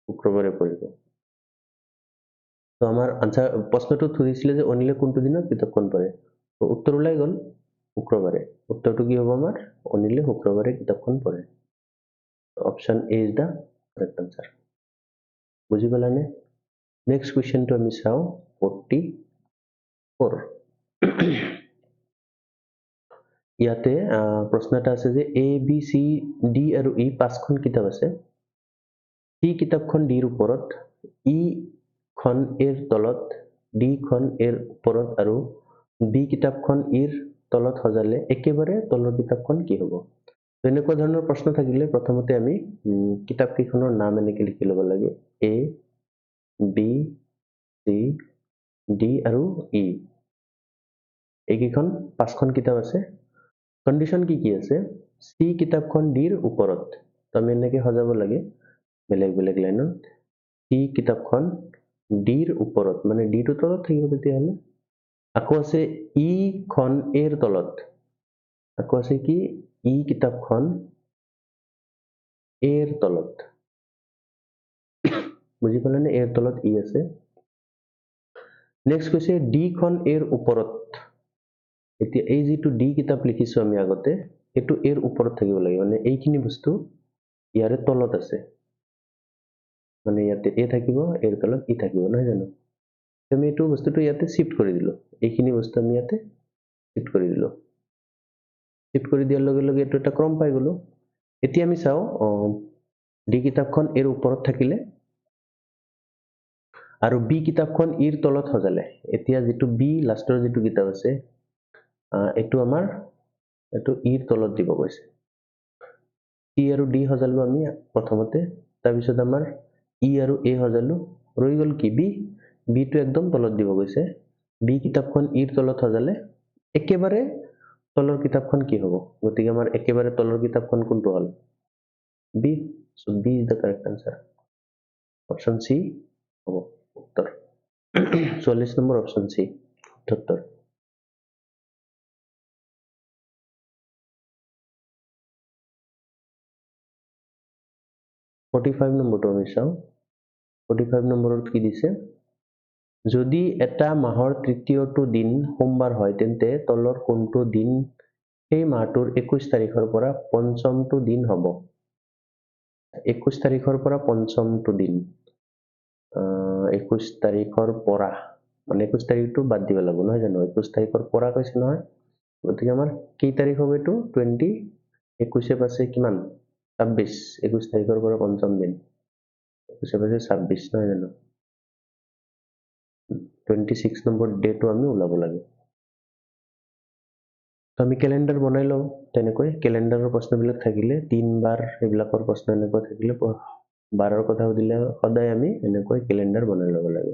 শুক্ৰবাৰে পঢ়িব। তো আমাৰ আনচাৰ প্ৰশ্নটোত সুধিছিলে যে অনিলে কোনটো দিনত কিতাপখন পঢ়ে, তো উত্তৰ ওলাই গ'ল শুক্ৰবাৰে। উত্তৰটো কি হ'ব আমাৰ? অনিলে শুক্ৰবাৰে কিতাপখন পঢ়ে। Option A is the correct answer. বুজি পালানে? নেক্সট কুৱেশ্যনটো আমি চাওঁ, 44। ইয়াতে প্ৰশ্ন এটা আছে যে এ বি চি ডি আৰু ই 5খন কিতাপ আছে। সি কিতাপখন ডিৰ ওপৰত, ই খন এৰ তলত, ডি খন এৰ ওপৰত আৰু বি কিতাপখন ইৰ তলত সজালে একেবাৰে তলৰ কিতাপখন কি হ'ব? তেনেকুৱা ধৰণৰ প্ৰশ্ন থাকিলে প্ৰথমতে আমি কিতাপ কেইখনৰ নাম এনেকে লিখি ল'ব লাগে, এ বি চি ডি আৰু ই। এইকেইখন 5খন কিতাপ আছে। কণ্ডিশ্যন কি কি আছে? চি কিতাপখন ডিৰ ওপৰত, তো আমি এনেকে সজাব লাগে বেলেগ বেলেগ লাইনত। চি কিতাপখন ডিৰ ওপৰত, মানে ডিটো তলত থাকিব তেতিয়াহ'লে। আকৌ আছে ই খন এৰ তলত, আকৌ আছে কি ই কিতাপখন এৰ তলত, বুজি পালেনে? এৰ তলত ই আছে। নেক্সট কৈছে ডি খন এৰ ওপৰত। এতিয়া এই যিটো ডি কিতাপ লিখিছো আমি আগতে, এইটো এৰ ওপৰত থাকিব লাগে, মানে এইখিনি বস্তু ইয়াৰে তলত আছে, মানে ইয়াতে এ থাকিব, এৰ তলত ই থাকিব, নহয় জানো? আমি এইটো বস্তুটো ইয়াতে শিফ্ট কৰি দিলো, এইখিনি বস্তু আমি ইয়াতে শিফ্ট কৰি দিলো। শিফ্ট কৰি দিয়াৰ লগে লগে এইটো এটা ক্ৰম পাই গলো। এতিয়া আমি চাওঁ ডি কিতাপখন এৰ ওপৰত থাকিলে আৰু বি কিতাপখন ইৰ তলত সজালে। এতিয়া যিটো বি লাষ্টৰ যিটো কিতাপ আছে, এইটো আমাৰ এইটো ইৰ তলত দিব কৈছে। চি আৰু ডি সজালো আমি প্ৰথমতে, তাৰপিছত আমাৰ ই আৰু এ সজালো, ৰৈ গ'ল কি বি। বিটো একদম তলত দিব কৈছে। বি কিতাপখন ইৰ তলত সজালে একেবাৰে তলৰ কিতাপখন কি হ'ব? গতিকে আমাৰ একেবাৰে তলৰ কিতাপখন কোনটো হ'ল? B. So B is the correct answer, option C হ'ব উত্তৰ। 44 নম্বৰ অপশ্যন চি উত্তৰ। 45 নম্বৰটো আমি চাওঁ। 45 নম্বৰত কি দিছে? যদি এটা মাহৰ তৃতীয়টো দিন সোমবাৰ হয়, তেন্তে তলৰ কোনটো দিন সেই মাহটোৰ 21 তাৰিখৰ পৰা পঞ্চমটো দিন হ'ব? 21 তাৰিখৰ পৰা পঞ্চমটো দিন, 21 তাৰিখৰ পৰা, মানে 21 তাৰিখটো বাদ দিব লাগিব, নহয় জানো? 21 তাৰিখৰ পৰা কৈছে নহয়, গতিকে আমাৰ কেই তাৰিখ হ'ব এইটো? 20, 21 পাঁচে কিমান? 26। 21 তাৰিখৰ পৰা পঞ্চম দিন, 21 পাঁচে 26, নহয় জানো? 26 নম্বৰ ডেটো আমি ওলাব লাগে। তো আমি কেলেণ্ডাৰ বনাই লওঁ তেনেকৈ। কেলেণ্ডাৰৰ প্ৰশ্নবিলাক থাকিলে, দিন বাৰ এইবিলাকৰ প্ৰশ্ন এনেকুৱা থাকিলে, বাৰৰ কথা সুধিলে সদায় আমি এনেকৈ কেলেণ্ডাৰ বনাই ল'ব লাগে।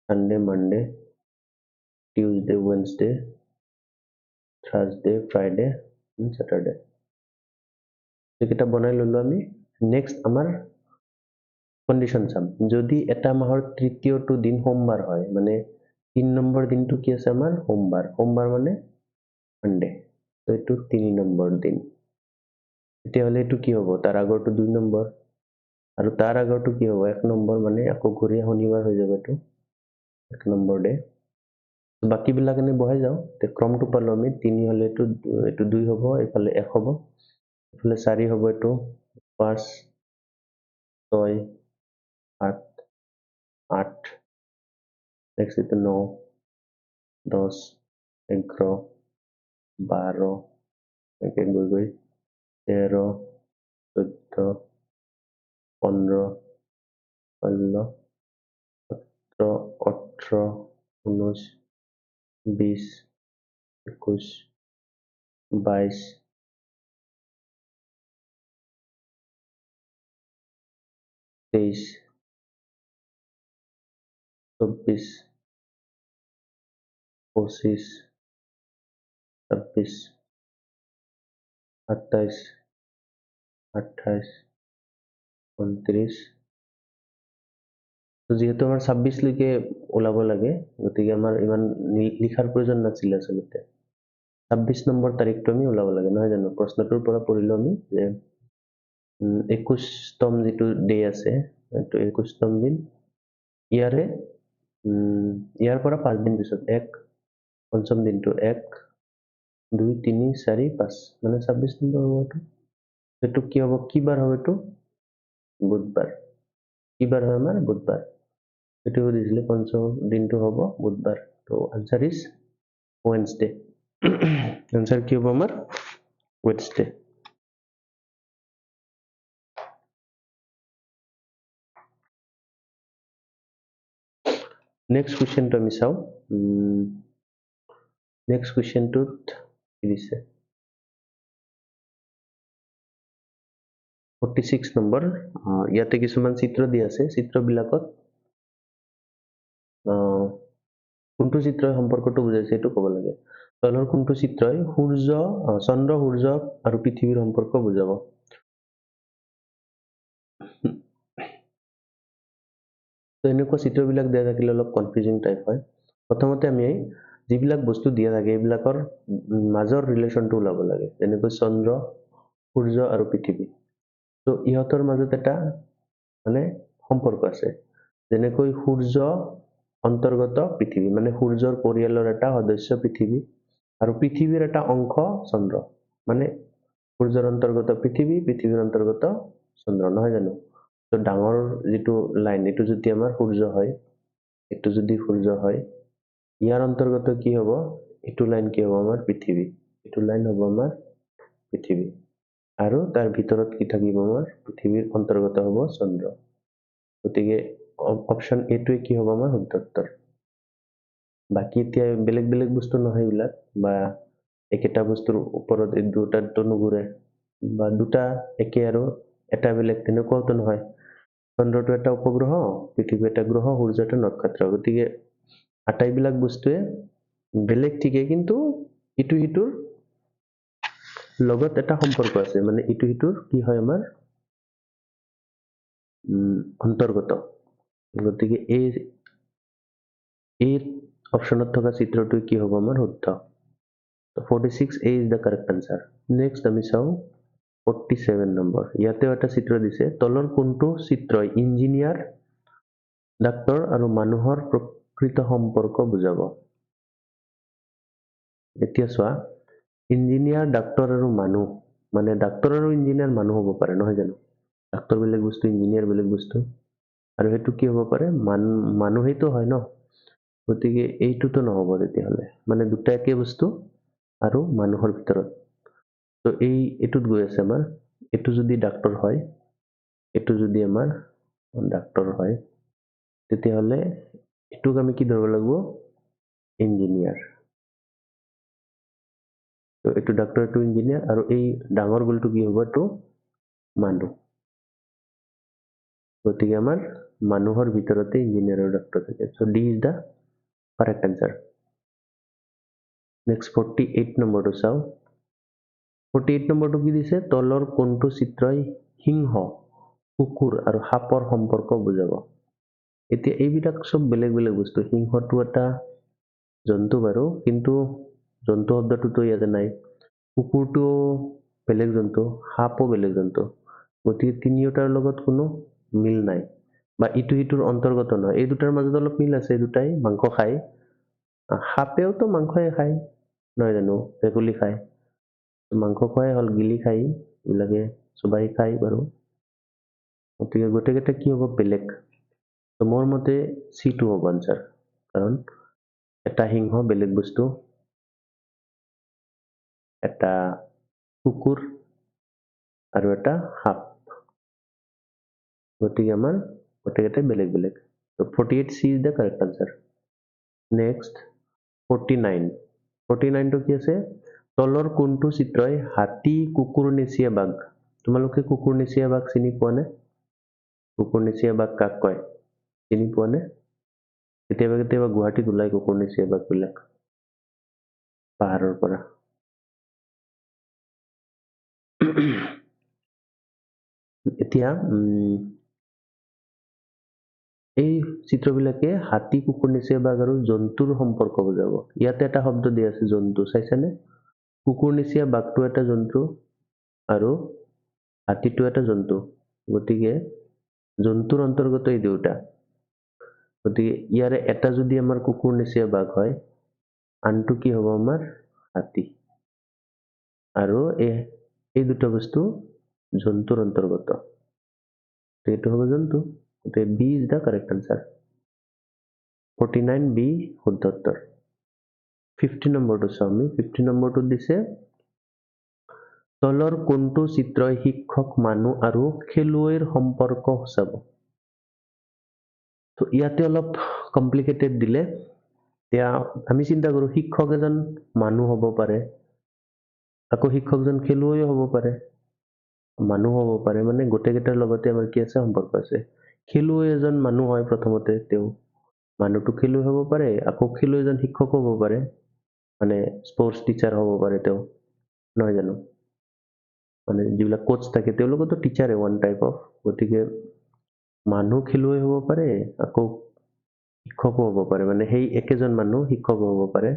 Sunday, Monday, Tuesday, Wednesday, Thursday, Friday, Saturday, এইকেইটা বনাই ল'লো আমি। নেক্সট আমাৰ কণ্ডিশ্যন চাম। যদি এটা মাহৰ তৃতীয়টো দিন সোমবাৰ হয়, মানে 3 নম্বৰ দিনটো কি আছে আমাৰ? সোমবাৰ। সোমবাৰ মানে মানডে, তো এইটো 3 নম্বৰ দিন। তেতিয়াহ'লে এইটো কি হ'ব? তাৰ আগৰটো 2 নম্বৰ, আৰু তাৰ আগৰটো কি হ'ব? 1 নম্বৰ, মানে আকৌ ঘূৰি শনিবাৰ হৈ যাব, এইটো 1 নম্বৰ ডে। বাকীবিলাক এনে বহাই যাওঁ। তে ক্ৰমটো পালোঁ আমি, 3 হ'লে এইটো 2 হ'ব, এইফালে 1 হ'ব, এইফালে 4 হ'ব, এইটো 5, 6, 7, 8, নেক্সট এইটো 9, 10, 11, 12, এনেকৈ গৈ গৈ 13, 14, 15, 16, 17, 18, 19, 20, 21, 22, 23, 24, 25, 26, 27, 28, 29। যিহেতু আমাৰ 26লৈকে ওলাব লাগে, গতিকে আমাৰ ইমান লিখাৰ প্ৰয়োজন নাছিলে আচলতে। 26 নম্বৰ তাৰিখটো আমি ওলাব লাগে, নহয় জানো? প্ৰশ্নটোৰ পৰা পঢ়িলো আমি যে 21তম যিটো ডে আছে, এইটো 21তম দিন, ইয়াৰে ইয়াৰ পৰা 5 দিন পিছত 1, পঞ্চম দিনটো 1, 2, 3, 4, 5, মানে 26 নম্বৰ হ'ব এইটো। এইটো কি হ'ব? কি বাৰ হ'ব এইটো? বুধবাৰ। কি বাৰ হয় আমাৰ? বুধবাৰ। এইটো সুধিছিলে, পঞ্চম দিনটো হ'ব বুধবাৰ। তো আনচাৰ is Wednesday. Answer কি হ'ব আমাৰ? ৱেডনেছডে। নেক্সট কুৱেশ্যনটো আমি চাওঁ। নেক্সট কুৱেশ্যনটোত কি দিছে? 46 নম্বৰ। ইয়াতে কিছুমান চিত্ৰ দি আছে, চিত্ৰবিলাকত কোনটো চিত্ৰই সম্পৰ্কটো বুজাইছে এইটো ক'ব লাগে। তলৰ কোনটো চিত্ৰই সূৰ্য, চন্দ্ৰ, সূৰ্য আৰু পৃথিৱীৰ সম্পৰ্ক বুজাব? তো এনেকুৱা চিত্ৰবিলাক দিয়া থাকিলে অলপ কনফিউজিং টাইপ হয়। প্ৰথমতে আমি যিবিলাক বস্তু দিয়া থাকে এইবিলাকৰ মাজৰ ৰিলেশ্যনটো ওলাব লাগে, যেনেকৈ চন্দ্ৰ, সূৰ্য আৰু পৃথিৱী। ত' ইহঁতৰ মাজত এটা মানে সম্পৰ্ক আছে। যেনেকৈ সূৰ্য অন্তৰ্গত পৃথিৱী, মানে সূৰ্যৰ পৰিয়ালৰ এটা সদস্য পৃথিৱী, আৰু পৃথিৱীৰ এটা অংশ চন্দ্ৰ, মানে সূৰ্যৰ অন্তৰ্গত পৃথিৱী, পৃথিৱীৰ অন্তৰ্গত চন্দ্ৰ, নহয় জানো? ত' ডাঙৰ যিটো লাইন, এইটো যদি আমাৰ সূৰ্য হয়, এইটো যদি সূৰ্য হয়, ইয়াৰ অন্তৰ্গত কি হ'ব? এইটো লাইন কি হ'ব? আমাৰ পৃথিৱী। এইটো লাইন হ'ব আমাৰ পৃথিৱী, আৰু তাৰ ভিতৰত কি থাকিব? আমাৰ পৃথিৱীৰ অন্তৰ্গত হ'ব চন্দ্ৰ। গতিকে অপশ্যন এইটোৱে কি হ'ব? আমাৰ শুদ্ধ উত্তৰ। বাকী এতিয়া বেলেগ বেলেগ বস্তু নহয় এইবিলাক, বা একেটা বস্তুৰ ওপৰত এই দুটাতো নুঘূৰে, বা দুটা একে আৰু এটা বেলেগ তেনেকুৱাওতো নহয়। চন্দ্ৰটো এটা উপগ্ৰহ, পৃথিৱী এটা গ্ৰহ, সূৰ্য এটা নক্ষত্ৰ। গতিকে আটাইবিলাক বস্তুৱে বেলেগ ঠিকে, কিন্তু ইটো সিটোৰ লগত এটা সম্পৰ্ক আছে, মানে ইটো সিটোৰ কি হয়? আমাৰ অন্তৰ্গত। গতিকে এই অপশ্যনত থকা চিত্ৰটোৱে কি হ'ব? আমাৰ শুদ্ধ। 46 A is the correct answer. Next আমি চাওঁ 47 নম্বৰ। ইয়াতেও এটা চিত্ৰ দিছে। তলৰ কোনটো চিত্ৰই ইঞ্জিনিয়াৰ, ডাক্তৰ আৰু মানুহৰ প্ৰকৃত সম্পৰ্ক বুজাব? এতিয়া চোৱা, ইঞ্জিনিয়াৰ, ডাক্তৰ আৰু মানুহ, মানে ডাক্তৰ আৰু ইঞ্জিনিয়াৰ মানুহ হ'ব পাৰে, নহয় জানো? ডাক্তৰ বেলেগ বস্তু, ইঞ্জিনিয়াৰ বেলেগ বস্তু, আৰু সেইটো কি হ'ব পাৰে? মানুহেইতো হয় ন? গতিকে এইটোতো নহ'ব তেতিয়াহ'লে, মানে দুটা একে বস্তু আৰু মানুহৰ ভিতৰত। ত' এইটোত গৈ আছে আমাৰ, এইটো যদি ডাক্তৰ হয়, এইটো যদি আমাৰ ডাক্তৰ হয়, তেতিয়াহ'লে এইটোক আমি কি ধৰিব লাগিব? ইঞ্জিনিয়াৰ। ত' এইটো ডাক্তৰ, এইটো ইঞ্জিনিয়াৰ, আৰু এই ডাঙৰ গোলটো কি হ'ব? এইটো মানুহ। গতিকে আমাৰ মানুহৰ ভিতৰতে ইঞ্জিনিয়াৰ আৰু ডাক্তৰ থাকে। So D is the correct answer. Next 48 নম্বৰটো চাওঁ। 48 নম্বৰটো কি দিছে? তলৰ কোনটো চিত্ৰই সিংহ, কুকুৰ আৰু সাপৰ সম্পৰ্ক বুজাব? এতিয়া এইবিলাক চব বেলেগ বেলেগ বস্তু। সিংহটো এটা জন্তু বাৰু, কিন্তু জন্তু শব্দটোতো ইয়াতে নাই। কুকুৰটো বেলেগ জন্তু, সাপো বেলেগ জন্তু। গতিকে তিনিওটাৰ লগত কোনো মিল নাই, বা ইটো সিটোৰ অন্তৰ্গত নহয়। এই দুটাৰ মাজত অলপ মিল আছে, এই দুটাই মাংস খায়। সাপেওতো মাংসই খায়, নহয় জানো? ভেকুলী খায়, মাংস খোৱাই হ'ল, গিলি খায়, এইবিলাকে চোবাই খায় বাৰু। গতিকে গোটেইকেইটা কি হ'ব? বেলেগ। ত' মোৰ মতে চিটো হ'ব আনচাৰ, কাৰণ এটা সিংহ বেলেগ বস্তু, এটা কুকুৰ আৰু এটা সাপ। গতিকে আমাৰ গোটেইকেইটাই বেলেগ বেলেগ। ত' 48 C is the correct answer. Next 49। 49টো কি আছে? তলৰ কোনটো চিত্ৰই হাতী, কুকুৰনেচীয়া বাঘ। তোমালোকে কুকুৰনেচীয়া বাঘ চিনি পোৱা নে? কুকুৰনেচীয়া বাঘ কাক কয় চিনি পোৱা নে? কেতিয়াবা কেতিয়াবা গুৱাহাটীত ওলাই কুকুৰনেচীয়া বাঘবিলাক পাহাৰৰ পৰা। এতিয়া এই চিত্ৰবিলাকে হাতী, কুকুৰনেচীয়া বাঘ আৰু জন্তুৰ সম্পৰ্ক বুজাব। ইয়াতে এটা শব্দ দিয়া আছে জন্তু, চাইছানে? কুকুৰনেচীয়া বাঘটো এটা জন্তু আৰু হাতীটো এটা জন্তু, গতিকে জন্তুৰ অন্তৰ্গত এই দুয়োটা। গতিকে ইয়াৰে এটা যদি আমাৰ কুকুৰনেচীয়া বাঘ হয়, আনটো কি হ'ব? আমাৰ হাতী। আৰু এই দুটা বস্তু জন্তুৰ অন্তৰ্গত, এইটো হ'ব জন্তু। গতিকে B is the correct answer. 49 B শুদ্ধ উত্তৰ। 50 নম্বৰটো চাওঁ আমি। 50 নম্বৰটোত দিছে তলৰ কোনটো চিত্ৰই শিক্ষক, মানুহ আৰু খেলুৱৈৰ সম্পৰ্ক সূচাব? তো ইয়াতে অলপ কমপ্লিকেটেড দিলে। এতিয়া আমি চিন্তা কৰোঁ, শিক্ষক এজন মানুহ হ'ব পাৰে, আকৌ শিক্ষকজন খেলুৱৈও হ'ব পাৰে, মানুহ হ'ব পাৰে, মানে গোটেইকেইটাৰ লগতে আমাৰ কি আছে? সম্পৰ্ক আছে। খেলুৱৈ এজন মানুহ হয় প্ৰথমতে, তেওঁ মানুহটো খেলুৱৈ হ'ব পাৰে, আকৌ খেলুৱৈ এজন শিক্ষকো হ'ব পাৰে, মানে স্পৰ্টছ টিচাৰ হ'ব পাৰে তেওঁ, নহয় জানো? মানে যিবিলাক কোচ থাকে তেওঁলোকতো টিচাৰে ওৱান টাইপ অফ। গতিকে মানুহ খেলুৱৈ হ'ব পাৰে, আকৌ শিক্ষকো হ'ব পাৰে, মানে সেই একেজন মানুহ শিক্ষকো হ'ব পাৰে,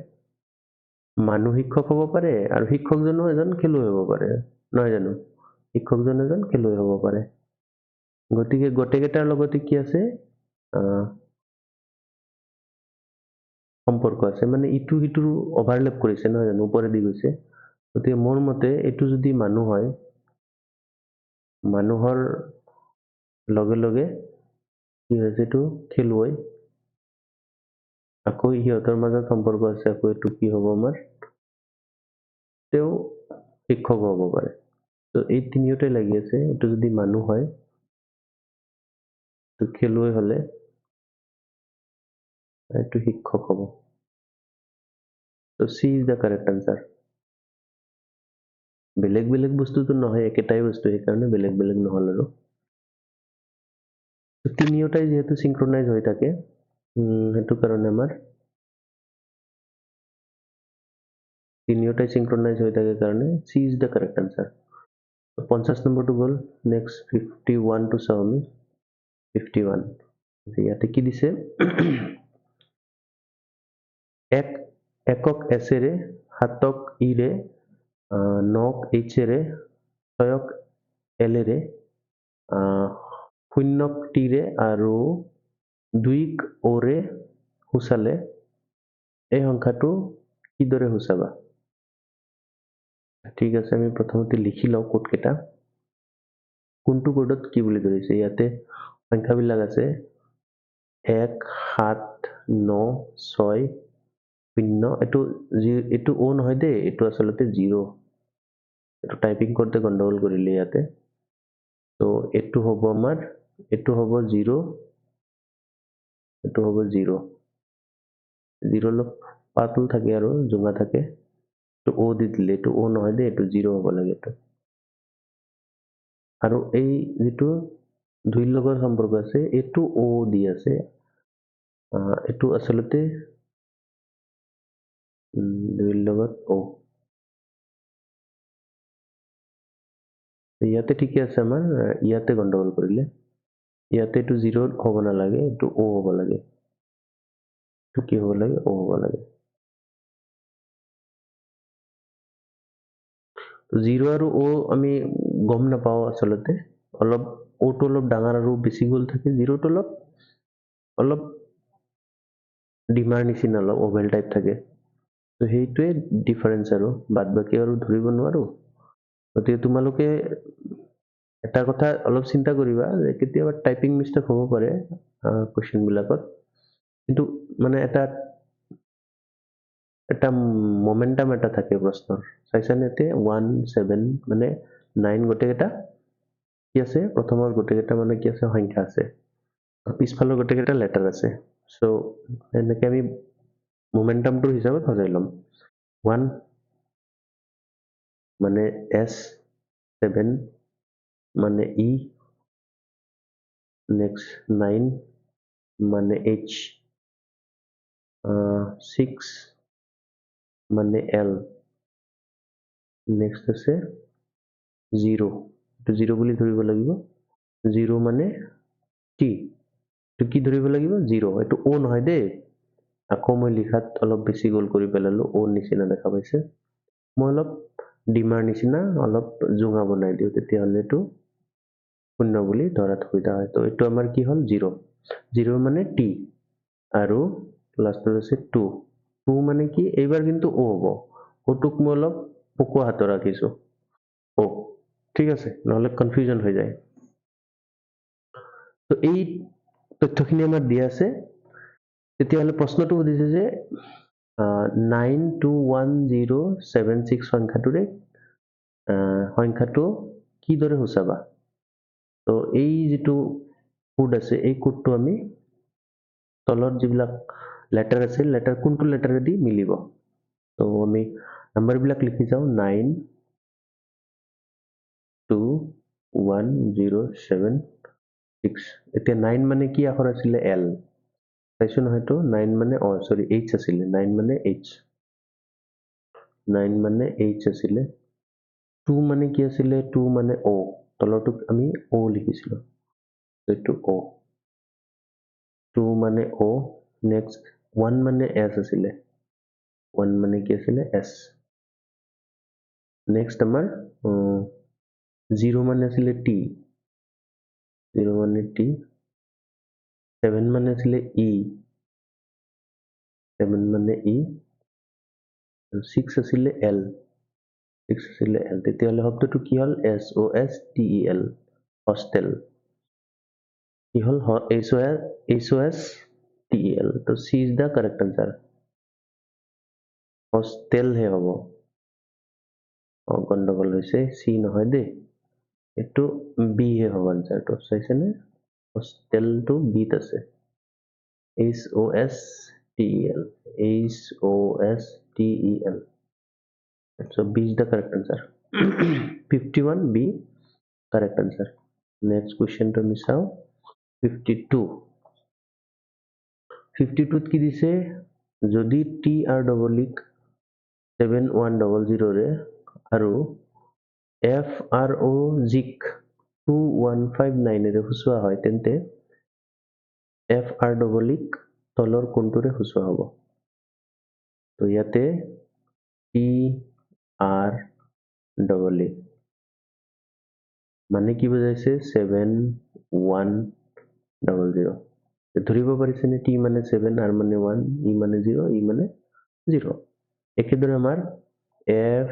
মানুহ শিক্ষক হ'ব পাৰে, আৰু শিক্ষকজনো এজন খেলুৱৈ হ'ব পাৰে, নহয় জানো? শিক্ষকজন এজন খেলুৱৈ হ'ব পাৰে। গতিকে গোটেইকেইটাৰ লগতে কি আছে, সম্পৰ্ক আছে, মানে ইটো সিটোৰ অভাৰলেপ কৰিছে নহয় জানো, ওপৰেদি গৈছে। গতিকে মোৰ মতে এইটো যদি মানুহ হয়, মানুহৰ লগে লগে কি হৈছে, এইটো খেলুৱৈ, আকৌ সিহঁতৰ মাজত সম্পৰ্ক আছে, আকৌ এইটো কি হ'ব আমাৰ, তেওঁ শিক্ষক হ'ব পাৰে। তো এই তিনিওটাই লাগি আছে। এইটো যদি মানুহ হয়, এইটো খেলুৱৈ হ'লে এইটো শিক্ষক হ'ব। তো C is the correct answer. বেলেগ বেলেগ বস্তুটো নহয়, একেটাই বস্তু, সেইকাৰণে বেলেগ বেলেগ নহ'ল আৰু। তিনিওটাই যিহেতু চিংক্ৰনাইজ হৈ থাকে, সেইটো কাৰণে আমাৰ তিনিওটাই চিংক্ৰনাইজ হৈ থাকে কাৰণে C is the correct answer. 50 নম্বৰটো গ'ল। নেক্সট 51টো চাওঁ আমি। 51 ইয়াতে কি দিছে, একক এছেৰে, সাতক ইৰে, নক এইচেৰে, ছয়ক এলেৰে, শূন্যক টিৰে আৰু দুইক ওৰে সূচালে এই সংখ্যাটো কিদৰে সূচাবা? ঠিক আছে, আমি প্ৰথমতে লিখি লওঁ কোডকেইটা, কোনটো কোডত কি বুলি ধৰিছে। ইয়াতে সংখ্যাবিলাক আছে 1, 7, 9, 6, 0। এইটো অ' নহয় দেই, এইটো আচলতে 0। এইটো টাইপিং কৰোঁতে গণ্ডগোল কৰিলে ইয়াতে। তো এইটো হ'ব আমাৰ, এইটো হ'ব 0, এইটো হ'ব 0। 0 অলপ পাতল থাকে আৰু জোঙা থাকে, এইটো অ' দি দিলে, এইটো অ' নহয় দেই, এইটো 0 হ'ব লাগে এইটো। আৰু এই যিটো দুইৰ লগত সম্পৰ্ক আছে, এইটো অ' দি আছে, এইটো আচলতে দুইৰ লগত অ'। ইয়াতে ঠিকে আছে আমাৰ, ইয়াতে গণ্ডগোল কৰিলে। ইয়াতে এইটো 0 হ'ব নালাগে, এইটো অ' হ'ব লাগে। এইটো কি হ'ব লাগে, অ' হ'ব লাগে। 0 আৰু অ' আমি গম নাপাওঁ আচলতে, অলপ অ'টো অলপ ডাঙৰ আৰু বেছি গোল থাকে, 0টো অলপ ডিমাৰ নিচিনা, অলপ অভেল টাইপ থাকে। তো সেইটোৱে ডিফাৰেঞ্চ আৰু বাদ বাকী আৰু ধৰিব নোৱাৰোঁ। গতিকে তোমালোকে এটা কথা অলপ চিন্তা কৰিবা যে কেতিয়াবা টাইপিং মিষ্টেক হ'ব পাৰে কুৱেশ্যনবিলাকত, কিন্তু মানে এটা এটা মমেণ্টাম এটা থাকে প্ৰশ্নৰ। চাইছানে ইয়াতে 1, 7 মানে 9 গোটেইকেইটা কি আছে, প্ৰথমৰ গোটেইকেইটা মানে কি আছে, সংখ্যা আছে, পিছফালৰ গোটেইকেইটা লেটাৰ আছে। চ' এনেকৈ আমি মমেণ্টামটোৰ হিচাপত সজাই ল'ম। 1 মানে এছ, 7 মানে ই, নেক্সট 9 মানে এইচ, 6 মানে এল, নেক্সট আছে 0, এইটো 0 বুলি ধৰিব লাগিব, 0 মানে টি, এইটো কি ধৰিব লাগিব, 0, এইটো অ' নহয় দেই। আকৌ মই লিখাত অলপ বেছি গোল কৰি পেলালো, অ' নিচিনা দেখা পাইছে। মই অলপ ডিমাৰ নিচিনা অলপ জোঙা বনাই দিওঁ, তেতিয়াহ'লে এইটো শূন্য বুলি ধৰাত সুবিধা হয়। তো এইটো আমাৰ কি হ'ল, 0, 0 মানে টি, আৰু লাষ্টত আছে 2, 2 মানে কি, এইবাৰ কিন্তু অ' হ'ব, অ'টোক মই অলপ পকোৱা হাতত ৰাখিছোঁ, অ' ঠিক আছে, নহ'লে কনফিউজন হৈ যায়। তো এই তথ্যখিনি আমাৰ দিয়া আছে। তেতিয়াহ'লে প্ৰশ্নটো সুধিছে যে 9 2 1 0 7 6 সংখ্যাটোৰে সংখ্যাটো কিদৰে সূচাবা। তো এই যিটো কোড আছে, এই কোডটো আমি তলত যিবিলাক লেটাৰ আছে, লেটাৰ কোনটো লেটাৰেদি মিলিব। তো আমি নাম্বাৰবিলাক লিখি যাওঁ, 9 2 1 0 7 6। এতিয়া 9 মানে কি আখৰ আছিলে, এল, চাইছো নহয়তো, 9 মানে অ' চৰি এইচ আছিলে, 9 মানে এইচ, 9 মানে এইচ আছিলে। 2 মানে কি আছিলে, 2 মানে অ', তলৰটোক আমি অ' লিখিছিলো, এইটো অ', 2 মানে অ'। নেক্সট 1 মানে এছ আছিলে, 1 মানে কি আছিলে, এছ। নেক্সট আমাৰ জিৰ' মানে আছিলে টি, জিৰ' মানে টি, ছেভেন মানে আছিলে ই, ছেভেন মানে ই, আৰু ছিক্স আছিলে এল, ছিক্স আছিলে এল। তেতিয়াহ'লে শব্দটো কি হ'ল? S O S T E L, hostel. কি হ'ল? H O S, H O S T E L. তো C is the correct answer, হষ্টেলহে হ'ব। অ, গণ্ডগোল হৈছে, চি নহয় দেই, এইটো বি হে হ'ব আনচাৰটো। চাইছেনে? হষ্টেলটো বিত আছে, H O S T E L, H O S T E L. So B is the correct answer. 51 B correct answer. Next question to আমি চাওঁ 52। 52 ত কি দিছে? যদি টি আৰ ডবল ইক 7100 ৰে আৰু এফ আৰ অ' জিক 2159 ৰে সূচোৱা হয়, তেন্তে এফ আৰ ডবল ইক তলৰ কোনটোৰে সূচোৱা হ'ব? তো ইয়াতে টি আৰ ডবল ই মানে কি বুজাইছে? 7100। ধৰিব পাৰিছেনে? টি মানে ছেভেন, আৰ মানে ওৱান, ই মানে জিৰ', ই মানে জিৰ'। একেদৰে আমাৰ এফ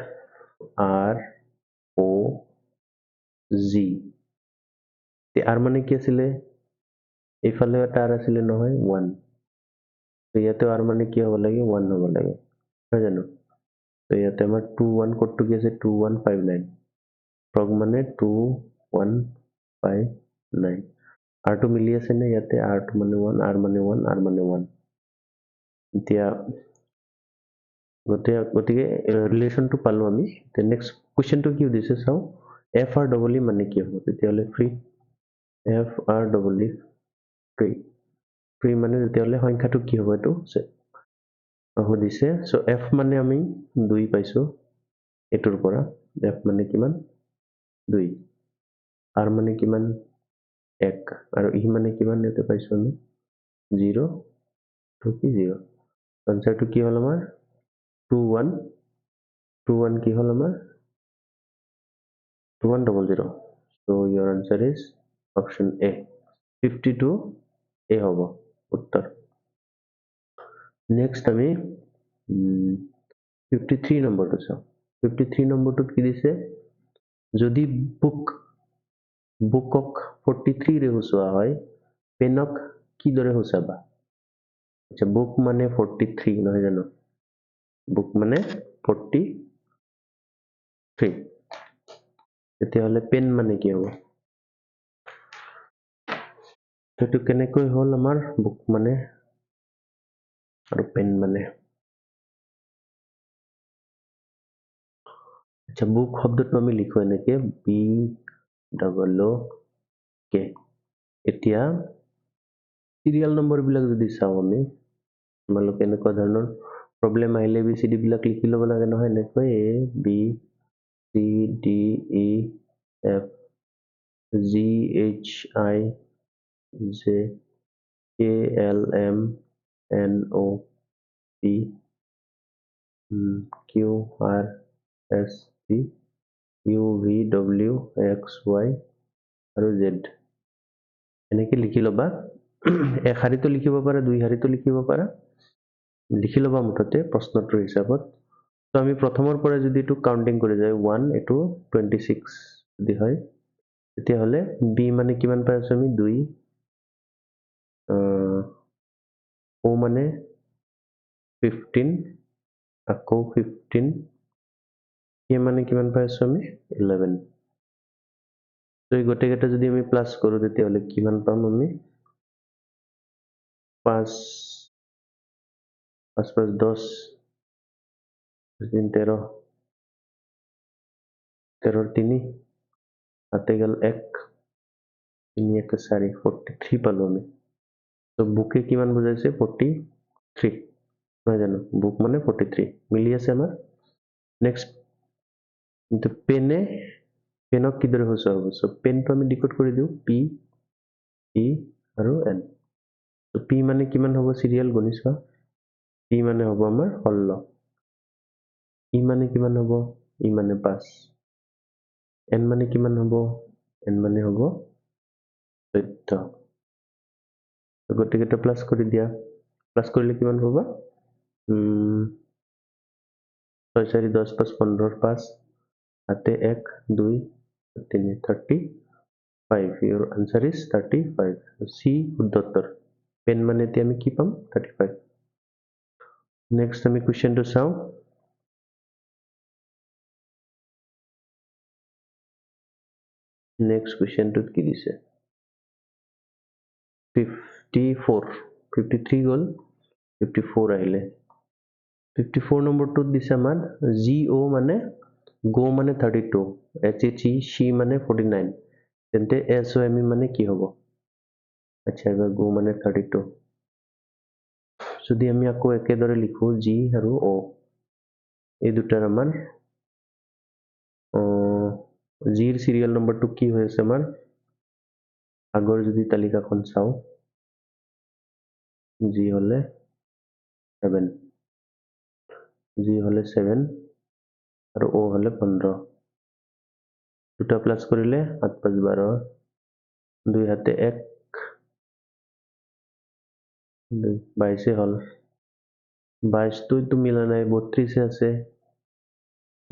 আৰ অ' জি, আৰ মানে কি আছিলে? এইফালেও এটা আৰ আছিলে নহয়, ওৱান। তো ইয়াতেও আৰ মানে কি হ'ব লাগে? ওৱান হ'ব লাগে, নহয় জানো? তো ইয়াতে আমাৰ 21 কোডটো কি আছে? 2159। ফ্ৰগ মানে 2159। আৰটো মিলি আছে নে ইয়াতে? আৰটো মানে ওৱান, আৰ মানে ওৱান, আৰ মানে ওৱান। এতিয়া গতিকে ৰিলেশ্যনটো পালো আমি। এতিয়া নেক্সট কুৱেশ্যনটো কি সুধিছে চাওঁ। এফ আৰ ডবল ই মানে কি হ'ব? তেতিয়াহ'লে free, F R double E free, free মানে তেতিয়াহ'লে সংখ্যাটো কি হ'ব এইটো সুধিছে। চ' এফ মানে আমি 2 পাইছো এইটোৰ পৰা। এফ মানে কিমান? 2। আৰ মানে কিমান? 1। আৰু ই মানে কিমান ইয়াতে পাইছো আমি? 0। টু কি 0। আনচাৰটো কি হ'ল আমাৰ? 2121 কি হ'ল আমাৰ? 2100। So your answer is option A, 52 A হ'ব উত্তৰ। নেক্সট আমি 53 নম্বৰটো চাওঁ। 53 নম্বৰটোত কি দিছে? যদি বুকক 43 ৰে সূচোৱা হয়, পেনক কিদৰে সূচাবা? আচ্ছা, বুক মানে 43 নহয় জানো? বুক মানে 43, তেতিয়াহ'লে পেন মানে কি হ'ব? সেইটো কেনেকৈ হ'ল আমাৰ বুক মানে আৰু পেন মানে? আচ্ছা, বুক শব্দটো আমি লিখো এনেকে বি ডাবল অ' কে। এতিয়া চিৰিয়েল নম্বৰবিলাক যদি চাওঁ আমি, তোমালোকে এনেকুৱা ধৰণৰ প্ৰব্লেম আহিলে বি চি ডি বিলাক লিখি ল'ব লাগে নহয়, এনেকৈ A B C D E F G H I J K L M N O P Q R S T U V W X Y আৰু জেড, এনেকৈ লিখি ল'বা। এক শাৰীতো লিখিব পাৰা, দুই শাৰীতো লিখিব পাৰা, লিখি ল'বা মুঠতে প্ৰশ্নটোৰ হিচাপত। তো আমি প্ৰথমৰ পৰা যদি এইটো কাউণ্টিং কৰি যায় 1, এইটো 26 যদি হয়, তেতিয়াহ'লে বি মানে কিমান পাই আছো আমি? 2। অ' মানে 15, আকৌ 15। কে মানে কিমান পাই আছো আমি? 11। তো এই গোটেইকেইটা যদি আমি প্লাছ কৰোঁ তেতিয়াহ'লে কিমান পাম আমি? 5 5 5 10, 3 13, 13 3, হাতে গ'ল 1, 3 1 4, 43 পালো আমি। তো বুকে কিমান বুজাইছে? 43 নহয় জানো? বুক মানে 43 মিলি আছে আমাৰ। নেক্সট কিন্তু পেনে, পেনক কিদৰে সূচোৱা হ'ব? চ' পেনটো আমি ডিকোড কৰি দিওঁ পি ই আৰু এন। ত' পি মানে কিমান হ'ব? চিৰিয়েল গণি চোৱা। পি মানে হ'ব আমাৰ 16, ই মানে কিমান হ'ব? ই মানে 5, এন মানে কিমান হ'ব? এন মানে হ'ব 14। গতিকে এটা প্লাছ কৰি দিয়া, প্লাছ কৰিলে কিমান পাবা? 6 4 10 5 15 5 হাতে 1 2 3 35। Your answer is 35। C শুদ্ধ উত্তৰ। পেন মানে এতিয়া আমি কি পাম? 35। নেক্সট আমি কুৱেশ্যনটো চাওঁ। নেক্সট কুৱেশ্যনটোত কি দিছে? 54, 53 গ'ল, 54 আহিলে। 54 নম্বৰটোত দিছে আমাৰ জি অ' মানে গ' মানে 32, এইচ এইচ ই চি মানে 49, তেন্তে এছ অ' এম ই মানে কি হ'ব? আচ্ছা, এবাৰ গ' মানে 32। যদি আমি আকৌ একেদৰে লিখোঁ জি আৰু অ', এই দুটাৰ আমাৰ জিৰ চিৰিয়েল নম্বৰটো কি হৈ আছে আমাৰ? আগৰ যদি তালিকাখন চাওঁ, জি হ'লে 7, জি হ'লে 7 আৰু অ' হ'লে 15। দুটা প্লাছ কৰিলে 8 5 12, 2 হাতে 1 2 22 হ'ল। 22টো মিলা নাই, 32 আছে।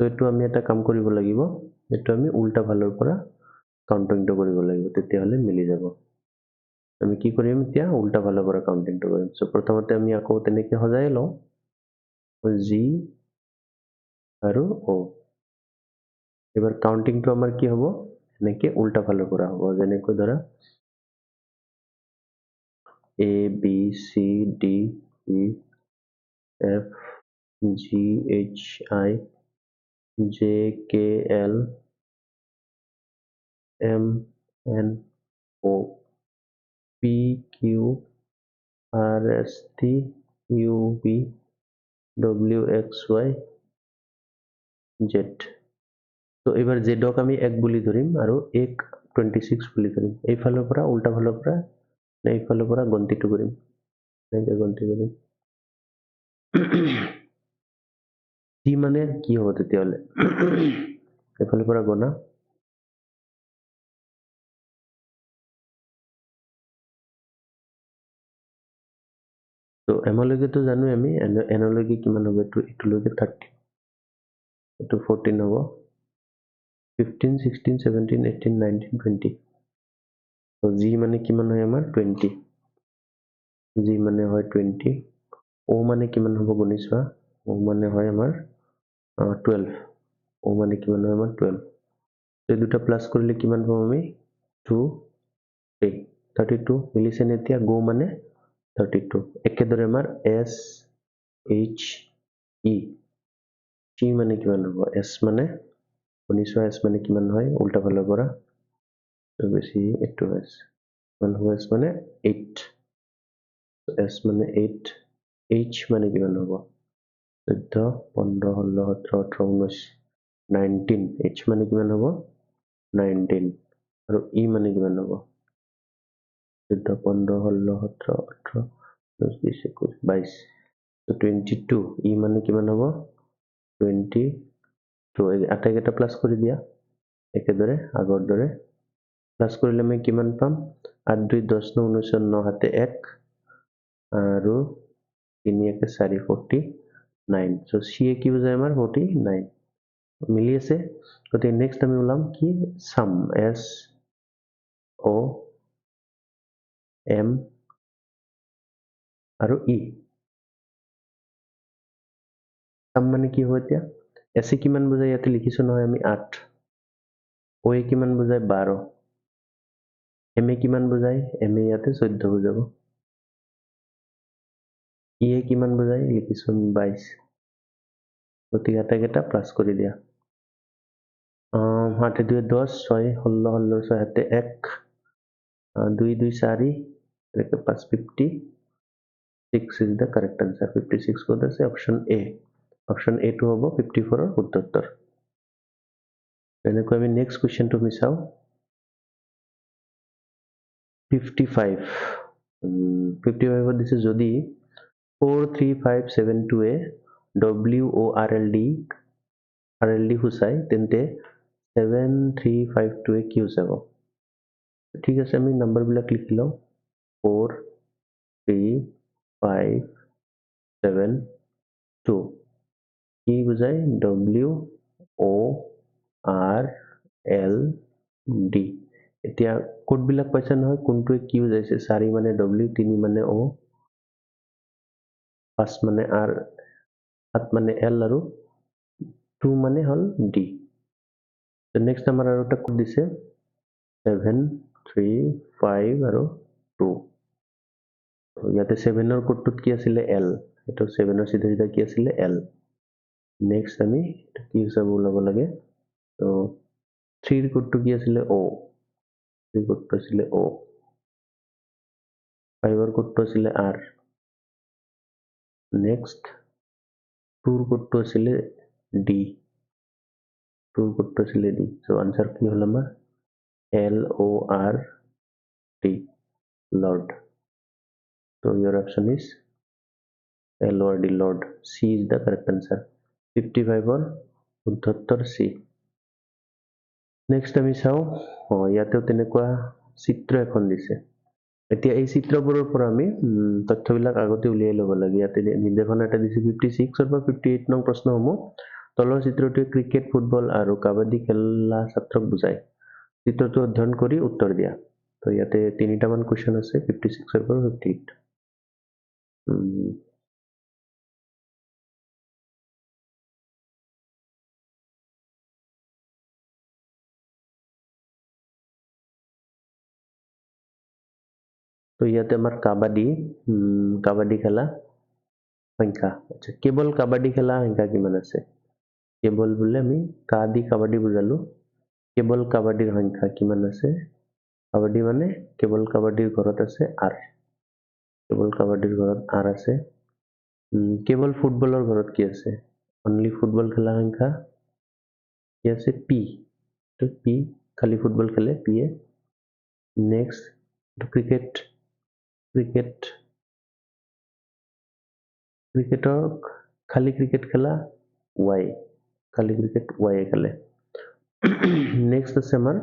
তো এইটো আমি এটা কাম কৰিব লাগিব, এইটো আমি উল্টা ফালৰ পৰা কাউণ্টিংটো কৰিব লাগিব, তেতিয়াহ'লে মিলি যাব। আমি কি কৰিম এতিয়া? উল্টা ফালৰ পৰা কাউণ্টিংটো কৰিম। চ' প্ৰথমতে আমি আকৌ তেনেকৈ সজাই লওঁ, জি আৰু অ'। এবাৰ কাউণ্টিংটো আমাৰ কি হ'ব? এনেকৈ উল্টা ফালৰ পৰা হ'ব, যেনেকৈ ধৰা A B C D E F G H I J K L M N O P Q R S T U V W X Y Z। তো এবাৰ জেডক আমি 1 বুলি ধৰিম আৰু এক 26 বুলি ধৰিম। এইফালৰ পৰা উল্টা ফালৰ পৰা এইফালৰ পৰা গন্তিটো কৰিম, এনেকৈ গন্তি কৰিম। চি মানে কি হ'ব তেতিয়াহ'লে? এইফালৰ পৰা গণা, তো এমলৈকেতো জানোৱে আমি, এনলৈকে কিমান হ'ব? এইটো এইটোলৈকে 30, এইটো 14 হ'ব, 15 16 17 18 19 20। তো জি মানে কিমান হয় আমাৰ? 20। জি মানে হয় 20। অ' মানে কিমান হ'ব গণি চোৱা? অ' মানে হয় আমাৰ 12। অ' মানে কিমান হয় আমাৰ? 12। এই দুটা প্লাছ কৰিলে কিমান পাম আমি? 2 3 32 মিলিছেনে এতিয়া? গ' মানে 32। একেদৰে আমাৰ এছ এইচ ই চি মানে কিমান হ'ব? এছ মানে গণি চোৱা, এছ মানে কিমান হয় উল্টা ফালৰ পৰা? বেছি এইটো এছ কিমান হ'ব? এছ মানে 8। এছ মানে 8। এইচ মানে কিমান হ'ব? 14 15 16 17 18 19 19। এইচ মানে কিমান হ'ব? 19। আৰু ই মানে কিমান হ'ব? 14 15 16 17 18 19 20 21 22। 22। ই মানে কিমান হ'ব? 22। আটাইকেইটা প্লাছ কৰি দিয়া একেদৰে আগৰ দৰে। প্লাছ কৰিলে আমি কিমান পাম? 8 2 10 9 19 9 হাতে 1 আৰু 3 1 4 49। চ' চি এ কি বুজায় আমাৰ? 49 মিলি আছে। গতিকে নেক্সট আমি ওলাম কি? চাম এছ অ' এম আৰু ই। চাম মানে কি হ'ব এতিয়া? এছে কিমান বুজায় ইয়াতে লিখিছোঁ নহয় আমি 8। অ' এ কিমান বুজায়? 12। এম এ কিমান বুজায়? এম এ ইয়াতে 14 বুজাব। ই এ কিমান বুজায়? লিখিছোঁ আমি 22। গতিকে আটাইকেইটা প্লাছ কৰি দিয়া। 8 2 10 6 16 16 6 হাতে 1 2 2 4 5 56 is the correct answer. 56 ক'ত আছে? Option A. অপশ্যন এটো হ'ব 54ৰ শুদ্ধ উত্তৰ। তেনেকৈ আমি নেক্সট কুৱেশ্যনটো আমি চাওঁ। 55 55ত দিছে যদি 4 3 5 7 2 এ W O R L D R L D সূচায়, তেন্তে 7 3 5 2 কি যাব? ঠিক আছে, আমি নাম্বাৰবিলাক লিখি লওঁ। 4 3 5 7 2 কি বুজায়? W O' R L D. এতিয়া কোডবিলাক পাইছা নহয়, কোনটোৱে কি বুজাইছে? 4 মানে ডব্লিউ, 3 মানে অ', 5 মানে আৰ, 7 মানে এল আৰু 2 মানে হ'ল ডি। নেক্সট আমাৰ আৰু এটা কোড দিছে 7 3 5 আৰু 2। ইয়াতে 7ৰ কোডটোত কি আছিলে? এল। এইটো 7ৰ চিধা চিধা কি আছিলে? এল। নেক্সট আমি কি হিচাপ ওলাব লাগে? তো 3ৰ কোডটো কি আছিলে? অ'। 3ৰ কোডটো আছিলে অ'। 5ৰ কোডটো আছিলে আৰ। নেক্সট 2ৰ কোডটো আছিলে ডি। 2ৰ কোডটো আছিলে ডি। চ' আনচাৰ কি হ'ল আমাৰ? এল অ' আৰ ডি, লৰ্ড। তো your option is L O R D, lord. C is the correct answer. 55ৰ শুদ্ধোত্তৰ C. Next আমি চাওঁ, ইয়াতেও তেনেকুৱা চিত্ৰ এখন দিছে। এতিয়া এই চিত্ৰবোৰৰ পৰা আমি তথ্যবিলাক আগতে উলিয়াই ল'ব লাগে। ইয়াতে নিৰ্দেশনা এটা দিছে 56ৰ পৰা 58 নং প্ৰশ্নসমূহ তলৰ চিত্ৰটোৱে ক্ৰিকেট, ফুটবল আৰু কাবাডী খেলা ছাত্ৰক বুজায়। চিত্ৰটো অধ্যয়ন কৰি উত্তৰ দিয়া। তো ইয়াতে তিনিটামান কুৱেশ্যন আছে 56ৰ পৰা 58। তো ইয়াতে আমাৰ কাবাডী, কাবাডী খেলা সংখ্যা। আচ্ছা, কেৱল কাবাডী খেলা সংখ্যা কিমান আছে? কেৱল বোলে আমি কা দি কাবাডী বুজালো। কেৱল কাবাডীৰ সংখ্যা কিমান আছে? কাবাডী মানে কেৱল কাবাডীৰ ঘৰত আছে আৰ। কেৱল কাবাডীৰ ঘৰত আৰ আছে। কেৱল ফুটবলৰ ঘৰত কি আছে? অনলি ফুটবল খেলা সংখ্যা কি আছে? পি। পি খালি ফুটবল খেলে P A. Next cricket, cricket ক্ৰিকেটৰ খালি ক্ৰিকেট খেলা ৱাই, খালি ক্ৰিকেট ৱাই খেলে। নেক্সট আছে আমাৰ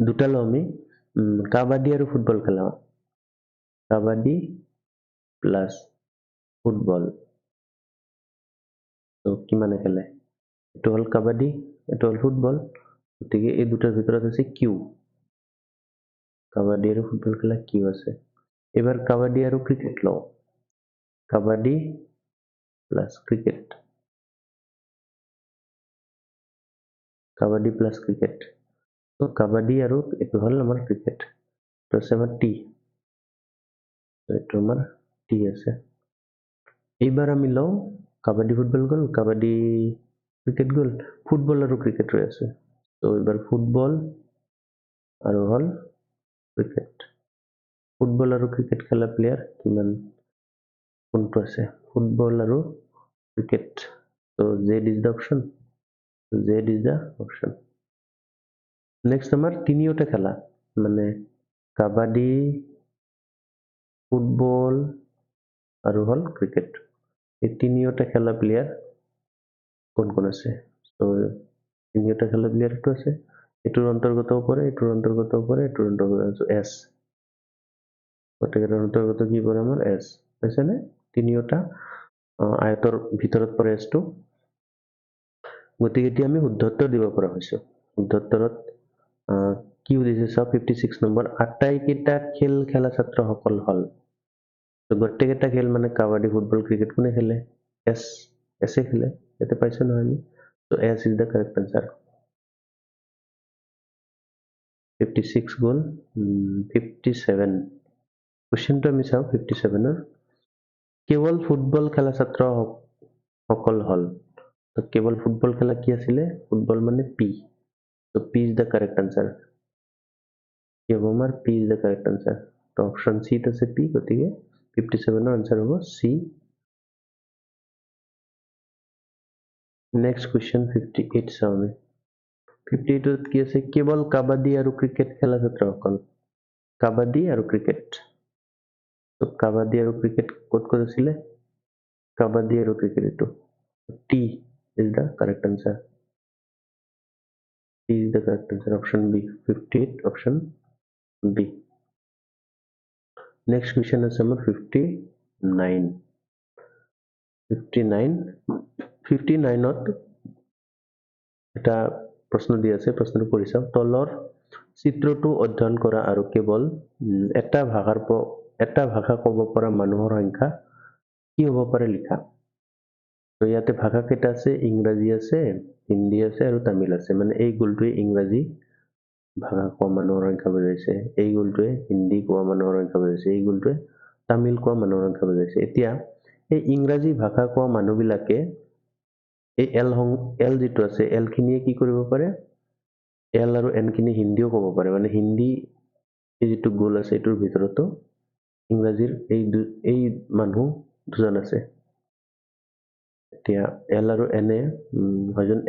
দুটা লওঁ আমি, কাবাডী আৰু ফুটবল খেলা। কাবাডী প্লাছ ফুটবল, তো কিমানে খেলে? এইটো হ'ল কাবাডী, এইটো হ'ল ফুটবল। গতিকে এই দুটাৰ ভিতৰত আছে কিউ। কাবাডী আৰু ফুটবল খেলা কিউ আছে। এইবাৰ কাবাডী আৰু ক্ৰিকেট লওঁ। Kabaddi plus cricket, kabaddi plus cricket. তো কাবাডী আৰু এইটো হ'ল আমাৰ ক্ৰিকেট। এইটো আছে আমাৰ টি, এইটো আমাৰ টি আছে। এইবাৰ আমি লওঁ কাবাডী ফুটবল গ'ল, কাবাডী ক্ৰিকেট গ'ল, ফুটবল আৰু ক্ৰিকেট ৰৈ আছে। তো এইবাৰ ফুটবল আৰু হ'ল ক্ৰিকেট। ফুটবল আৰু ক্ৰিকেট খেলা প্লেয়াৰ কিমান, কোনটো আছে? ফুটবল আৰু ক্ৰিকেট। তো Z is the option, Z is the option. Next আমাৰ তিনিওটা খেলা মানে কাবাডী, ফুটবল আৰু হ'ল ক্ৰিকেট, এই তিনিওটা খেলা প্লেয়াৰ কোন কোন আছে? ত' তিনিওটা খেলা প্লেয়াৰটো আছে, এইটোৰ অন্তৰ্গতও পৰে, এইটোৰ অন্তৰ্গতও পৰে, এইটোৰ অন্তৰ্গত এছ। গতিকে অন্তৰ্গত কি পৰে আমাৰ? এছ। পাইছেনে? তিনিওটা আয়তৰ ভিতৰত পৰে এছটো। গতিকে এতিয়া আমি শুদ্ধোত্তৰ দিব পৰা হৈছোঁ। শুদ্ধোত্তৰত কি সুধিছে চাওক, 56 নম্বৰ, আটাইকেইটা খেল খেলা ছাত্ৰসকল হ'ল। গোটেইকেইটা খেল মানে কাবাডী, ফুটবল, ক্ৰিকেট কোনে খেলে? এছ, এছে খেলে। ইয়াতে পাইছোঁ নহয় আমি। ত' S is the correct answer. 56 গ'ল। 57 কুৱেশ্যনটো আমি চাওঁ। 57ৰ কেৱল ফুটবল খেলা ছাত্ৰসকল হ'ল। তো কেৱল ফুটবল খেলা কি আছিলে? ফুটবল মানে পি। তো P is the correct answer. কি হ'ব আমাৰ? P is the correct answer. তো অপশ্যন চিত আছে পি, গতিকে 57ৰ আনচাৰ হ'ব চি। নেক্সট কুৱেশ্যন 58 চাওঁ আমি। 58ত কি আছে? কেৱল কাবাডী আৰু ক্ৰিকেট খেলা ছাত্ৰসকল। কাবাডী আৰু ক্ৰিকেট। তো কাবাডী আৰু ক্ৰিকেট ক'ত ক'ত আছিলে? কাবাডী আৰু ক্ৰিকেট, এইটো T is the correct answer. Is the correct answer, option B, 58, option B. Next question আছে আমাৰ 59। 59ত এটা প্ৰশ্ন দি আছে, প্ৰশ্নটো পঢ়ি চাওঁ। তলৰ চিত্ৰটো অধ্যয়ন কৰা আৰু কেৱল এটা ভাষা ক'ব পৰা মানুহৰ সংখ্যা কি হ'ব পাৰে লিখা। তো ইয়াতে ভাষা কেইটা আছে? ইংৰাজী আছে, হিন্দী আছে আৰু তামিল আছে। মানে এই গোলটোৱে ইংৰাজী ভাষা কোৱা মানুহৰ সংখ্যা বুজাইছে, এই গোলটোৱে হিন্দী কোৱা মানুহৰ সংখ্যা বুজাইছে, এই গোলটোৱে তামিল কোৱা মানুহৰ সংখ্যা বুজাইছে। এতিয়া এই ইংৰাজী ভাষা কোৱা মানুহবিলাকে এই এল যিটো আছে, এল খিনিয়ে কি কৰিব পাৰে? এল আৰু এন খিনি হিন্দীও ক'ব পাৰে। মানে হিন্দী এই যিটো গোল আছে এইটোৰ ভিতৰতো ইংৰাজীৰ এই মানুহ দুজন আছে। এতিয়া এল আৰু এনে হয়জন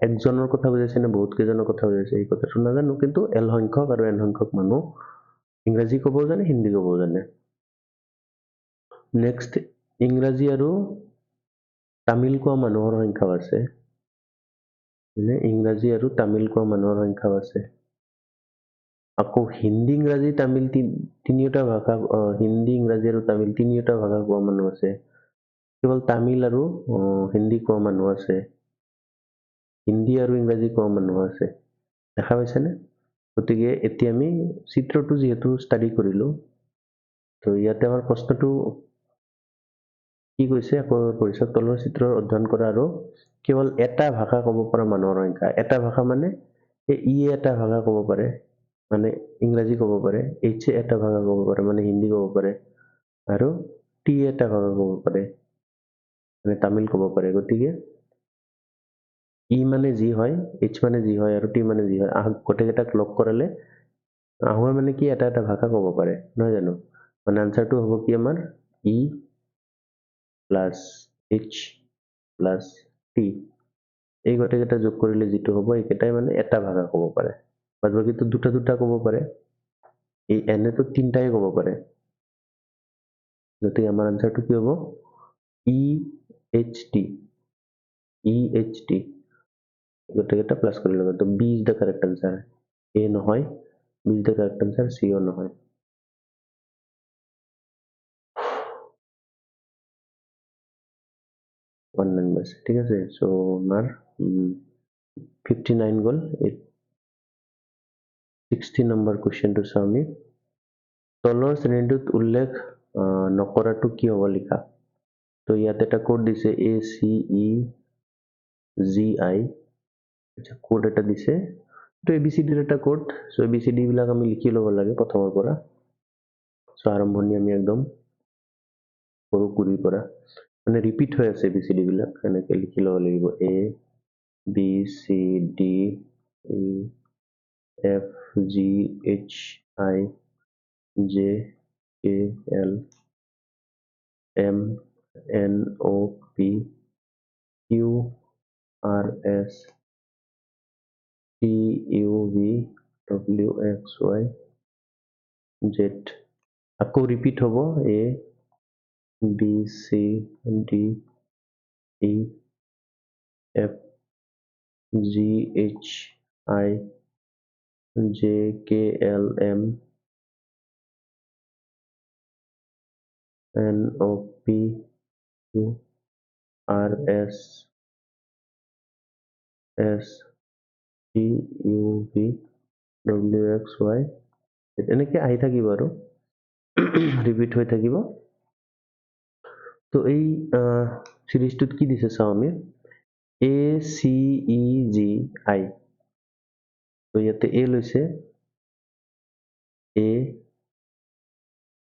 একজনৰ কথা বুজাইছে নে বহুত কেইজনৰ কথা বুজাইছে এই কথাটো নাজানো, কিন্তু এল সংখ্যক আৰু এন সংখ্যক মানুহ ইংৰাজী ক'বও জানে, হিন্দী ক'বও জানে। নেক্সট ইংৰাজী আৰু তামিল কোৱা মানুহৰ সংখ্যাও আছে, মানে ইংৰাজী আৰু তামিল কোৱা মানুহৰ সংখ্যাও আছে। আকৌ হিন্দী, ইংৰাজী, তামিল তিনিওটা ভাষা, হিন্দী, ইংৰাজী আৰু তামিল তিনিওটা ভাষা কোৱা মানুহ আছে। কেৱল তামিল আৰু হিন্দী কোৱা মানুহ আছে, হিন্দী আৰু ইংৰাজী কোৱা মানুহ আছে। দেখা পাইছেনে? গতিকে এতিয়া আমি চিত্ৰটো যিহেতু ষ্টাডি কৰিলো, তো ইয়াতে আমাৰ প্ৰশ্নটো কি কৈছে আকৌ পঢ়িছো, তলৰ চিত্ৰৰ অধ্যয়ন কৰা আৰু কেৱল এটা ভাষা ক'ব পৰা মানুহৰ সংখ্যা। এটা ভাষা মানে এই ই এটা ভাষা ক'ব পাৰে, মানে ইংৰাজী ক'ব পাৰে, এইচ এ এটা ভাষা ক'ব পাৰে, মানে হিন্দী ক'ব পাৰে, আৰু টি এটা ভাষা ক'ব পাৰে, মানে তামিল ক'ব পাৰে। গতিকে ই মানে যি হয়, এইচ মানে যি হয় আৰু টি মানে যি হয়, গোটেইকেইটাক লগ কৰালে আহোঁৱে মানে কি এটা এটা ভাষা ক'ব পাৰে, নহয় জানো? মানে আনচাৰটো হ'ব কি আমাৰ E plus H plus T, এই গোটেইকেইটা যোগ কৰিলে যিটো হ'ব এইকেইটাই মানে এটা ভাষা ক'ব পাৰে, বাদ বাকীটো দুটা দুটা ক'ব পাৰে, এই এনেতো তিনিটাই ক'ব পাৰে। গতিকে আমাৰ আনচাৰটো কি হ'ব? E H T, E H T, গোটেইকেইটা প্লাছ কৰি ল'ব। তো B is the correct answer, A নহয়, B is the correct answer, চিও নহয়। ওৱান নাইন বাছে, ঠিক আছে। চ' আমাৰ 59 গ'ল। 60 নম্বৰ কুৱেশ্যনটো চাওঁ আমি। তলৰ শ্ৰেণীটোত উল্লেখ নকৰাটো কি হ'ব লিখা। তো ইয়াত এটা কোড দিছে এ চি ই জি আই, আচ্ছা কোড এটা দিছে, তো এ বি চি ডিৰ এটা code. So' A B C D বিলাক আমি লিখি ল'ব লাগে প্ৰথমৰ পৰা। চ' আৰম্ভণি আমি একদম সৰু কুৰিৰ পৰা, মানে ৰিপিট হৈ আছে এ বি চি ডি বিলাক, এনেকে লিখি ল'ব লাগিব। A B C D E F G H I J K L M N O P Q R S T U V W X Y Z। আকৌ repeat হ'ব A B C D E F G H I J K L M N O P Q R S S T U V W X Y, এনেকে আহি থাকিব আৰু repeat হৈ থাকিব। তো এই চিৰিজটোত কি দিছে চাওঁ আমি, A C E G I। তো ইয়াতে এ লৈছে, এ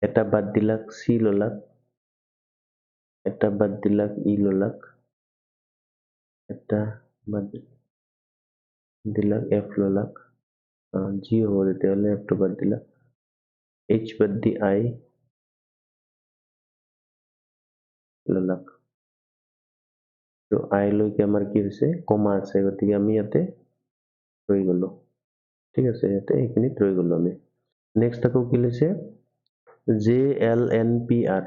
এটা বাদ দিলাক চি ললাক, এটা বাদ দিলাক ই ললাক, এটা বাদ দিলাক এফ ললাক, জি হ'ব তেতিয়াহ'লে এফটো বাদ দিলাক, এইচ বাদ দি আই ললাক। তো আই লৈকে আমাৰ কি হৈছে কমা আছে, গতিকে আমি ইয়াতে ৰৈ গ'লো, ঠিক আছে, ইয়াতে এইখিনিত ৰৈ গ'লো আমি। নেক্সট আকৌ কি লৈছে J L N P R,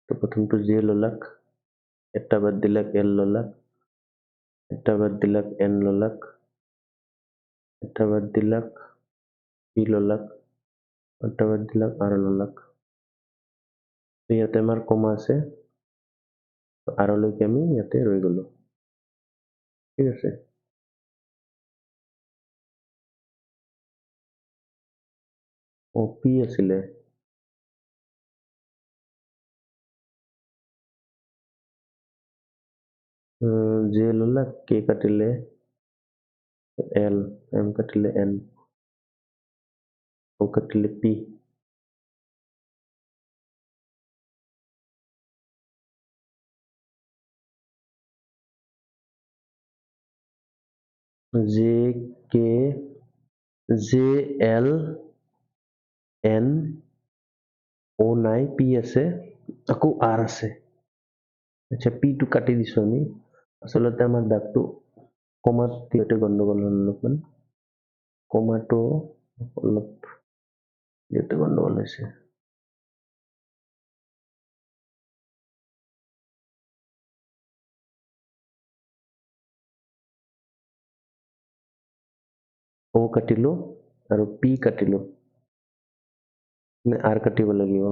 তো প্ৰথমটো জে ললাক, এটা বাদ দিলাক এল ললাক, এটা বাদ দিলাক এন ললাক, এটা বাদ দিলাক পি ললাক, এটা বাদ দিলাক আৰ ললাক। ইয়াতে আমাৰ কমা আছে, আৰলৈকে আমি ইয়াতে ৰৈ গলো। ঠিক আছে, অ পি আছিলে, জে ললাক, কে কাটিলে এল, এম কাটিলে এন, অ কাটিলে P. J K J L N অ নাই, পি আছে, আকৌ আৰ আছে। আচ্ছা, পিটো কাটি দিছো আমি। আচলতে আমাৰ দাগটো কমাত দিওঁতে গণ্ডগোল হ'ল অলপমান, কমাটো অলপ দিওঁতে গণ্ডগোল হৈছে। অ কাটিলো আৰু পি কাটিলো, আৰ কাটিব লাগিব।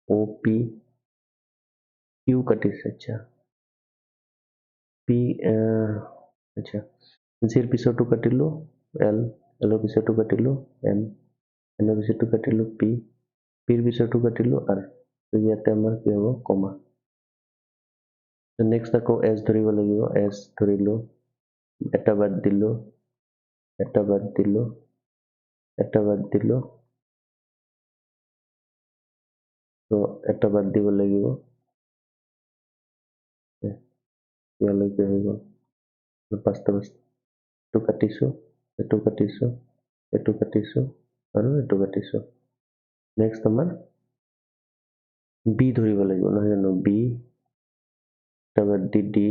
অ পি কিউ কাটিছে। আচ্ছা, পি, আচ্ছা, জিৰ পিছতো কাটিলো এল, এলৰ পিছতো কাটিলো এম, এনৰ পিছতো কাটিলো পি, পিৰ পিছতো কাটিলো আৰ। ইয়াতে আমাৰ কি হ'ব, কমা। নেক্সট আকৌ এছ ধৰিব লাগিব। এছ ধৰিলো, এটা বাদ দিলো, এটা বাদ দিলো, এটা বাদ দিলো, তো এটা বাদ দিব লাগিব, ইয়ালৈকে হৈ গ'ল। পাঁচটা পাঁচটা, এইটো কাটিছো, এইটো কাটিছো, এইটো কাটিছো আৰু এইটো কাটিছো। নেক্সট আমাৰ বি ধৰিব লাগিব, নহয় জানো? বি, এটা বাদ দি ডি,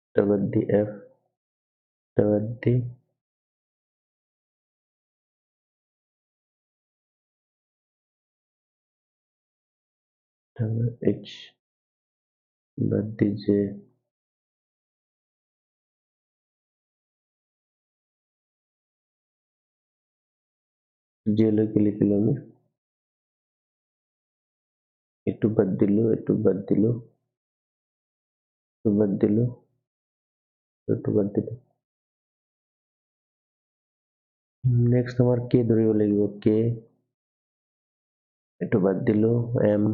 এটা বাদ দি এফ, এটা বাদ দি এইচ, বাদ দি জে। জেলৈকে লিখিলো আমি। এইটো বাদ দিলো, এইটো বাদ দিলো, এইটো বাদ দিলো, এইটো বাদ দিলো। নেক্সট আমাৰ কে ধৰিব লাগিব। কে, এইটো বাদ দিলো, এম,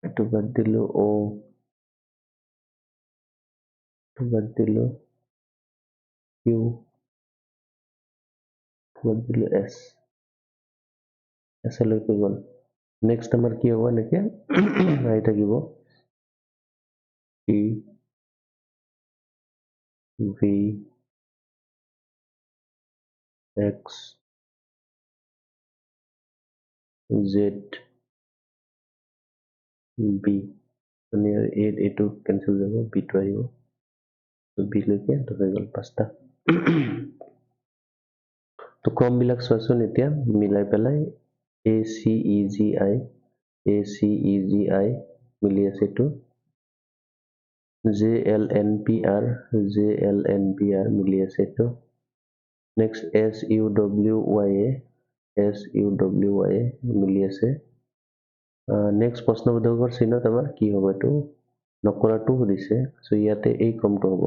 এইটো বাদ দিলো, অ, এইটো বাদ দিলো, কিউ, বাদ দিলো, এছ, এছলৈকে গ'ল। নেক্সট আমাৰ কি হ'ব, এনেকে আহি থাকিব T V X Z B, মানে এইটো কেঞ্চেল যাব, বিটো আহিব, বিলৈকে হৈ গ'ল পাঁচটা। তো ক্ৰমবিলাক চোৱাচোন এতিয়া মিলাই পেলাই, A C E G I, A C E G I মিলি আছে এইটো, J L N P R, J L N P R মিলি আছে এইটো। Next S U W Y A, S U W Y A মিলি আছে। Next প্ৰশ্নবোধকৰ চিহ্নত আমাৰ কি হ'ব, এইটো নকৰাটো সুধিছে। চ' ইয়াতে এই ক্ৰমটো হ'ব,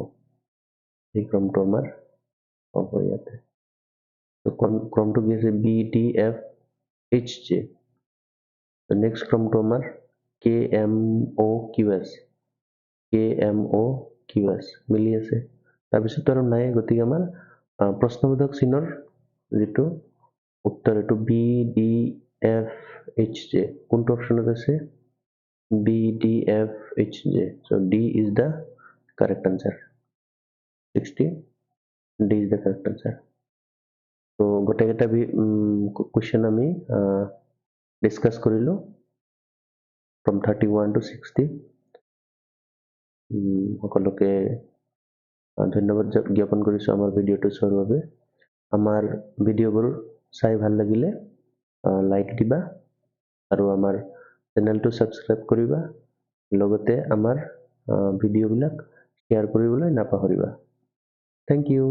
এই ক্ৰমটো আমাৰ হ'ব ইয়াতে। ক্ৰমটো কি আছে, B D F H J. Next ক্ৰমটো আমাৰ কে এম অ' কিউ এছ, কে এম অ' কিউ এছ মিলি আছে। তাৰপিছত আৰু নাই, গতিকে আমাৰ প্ৰশ্নবোধক চিহ্নৰ যিটো উত্তৰ এইটো B D F H J. কোনটো অপশ্যনত আছে? B D F H J. So' D is the correct answer. 60 D is the correct answer. ত' গোটেইকেইটা কুৱেশ্যন আমি ডিছকাছ কৰিলোঁ ফ্ৰম 31 টু 60। সকলোকে ধন্যবাদ জ্ঞাপন কৰিছোঁ আমাৰ ভিডিঅ'টো চোৱাৰ বাবে। আমাৰ ভিডিঅ'বোৰ চাই ভাল লাগিলে লাইক দিবা আৰু আমাৰ চেনেলটো ছাবস্ক্ৰাইব কৰিবা, লগতে আমাৰ ভিডিঅ'বিলাক শ্বেয়াৰ কৰিবলৈ নাপাহৰিবা। Thank you.